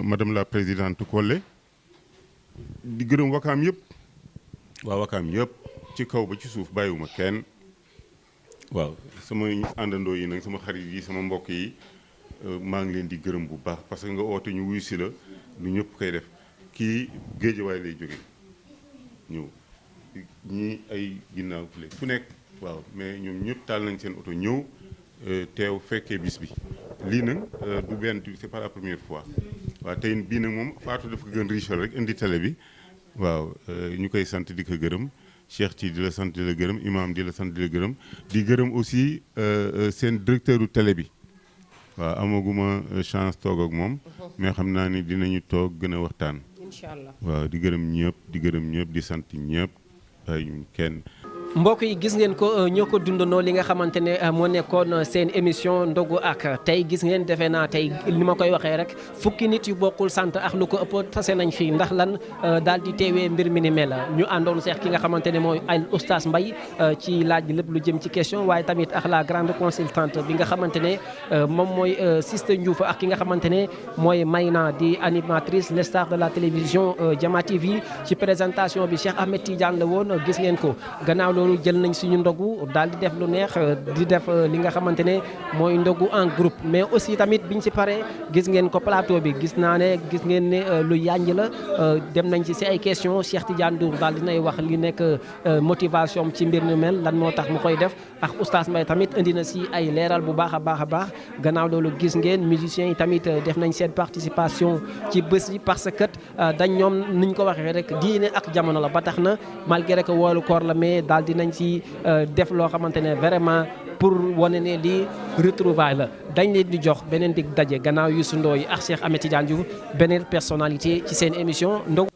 madame la présidente Collé di gërëm wakaam yëpp waaw wakaam yëpp ci kaw ba ci suuf bàyyiwuma kenn waaw sama àndandoo yi nag sama xarit yi sama mbokk yi maa ngi leen di gërëm bu baax parce que nga oote ñu wuyu si la lu ñëpp koy def kii Géejawaay lay jóge ñëw ñii ay ginnaaw fu nekk waaw mais ñoom ñëpp taal nañ seen oto ñëw teew fekkee bis bi lii nag du benn c'est pas la première fois waaw tey bii nag moom Fatou dafa gën riche rek indi télé bi waaw ñu koy sant di ko gërëm Cheikh ci di la sant di la gërëm imam di la sant di la gërëm di gërëm aussi seen directeur u télé bi waaw amaguma chance toog ak moom mais xam naa ni dinañu toog gën a waxtaan incha allah waaw di gërëm ñëpp di sant ñëpp ay ñun kenn mbokk yi gis ngeen ko ñoo ko dundandoo li nga xamante ne moo nekkoon seen émission ndogu ak tey gis ngeen defe naa tey li ma koy waxee rek fukki nit yu bokkul sant ak lu ko ëpp tase nañ fii ndax lan daal di teewee mbir mi ni mel ñu àndoon seex ki nga xamante ne mooy ay oustaz Mbaye ci laaj lépp lu jëm ci question waaye tamit ak la grande consultante bi nga xamante ne moom mooy Sister Ndiouf ak ki nga xamante ne mooy Mayna di animatrice les stars de la télévision Jama TV ci présentation bi Cheikh Ahmed Tidiane la woon gis ngeen ko gannaaw loolu jël nañ suñu ndogu daal di def lu neex di def li nga xamante ne mooy ndogu en groupe mais aussi tamit biñ ci paree gis ngeen ko plateau bi gis ngeen ne lu yànj la dem nañ ci si ay questions Cheikh Tidiane Ndour daal dinay wax li nekk motivation ci mbir mi mel lan moo tax mu koy def ak oustaz Mbaye tamit indi na si ay leeral bu baax a baax gannaaw loolu gis ngeen musiciens yi tamit def nañ seen participation ci bés yi parce que dañ ñoom niñ ko waxee rek diine ak jamono la ba tax na malgré que woolu koor la mais daal dinañ ci def loo xamante ne vraiment pour wane ne lii retrouvaille la dañ leen di jox beneen dig daje gannaaw Youssou Ndoye ak Cheikh Ahmed Tidiane Diouf beneen personnalité ci seen émission ndogu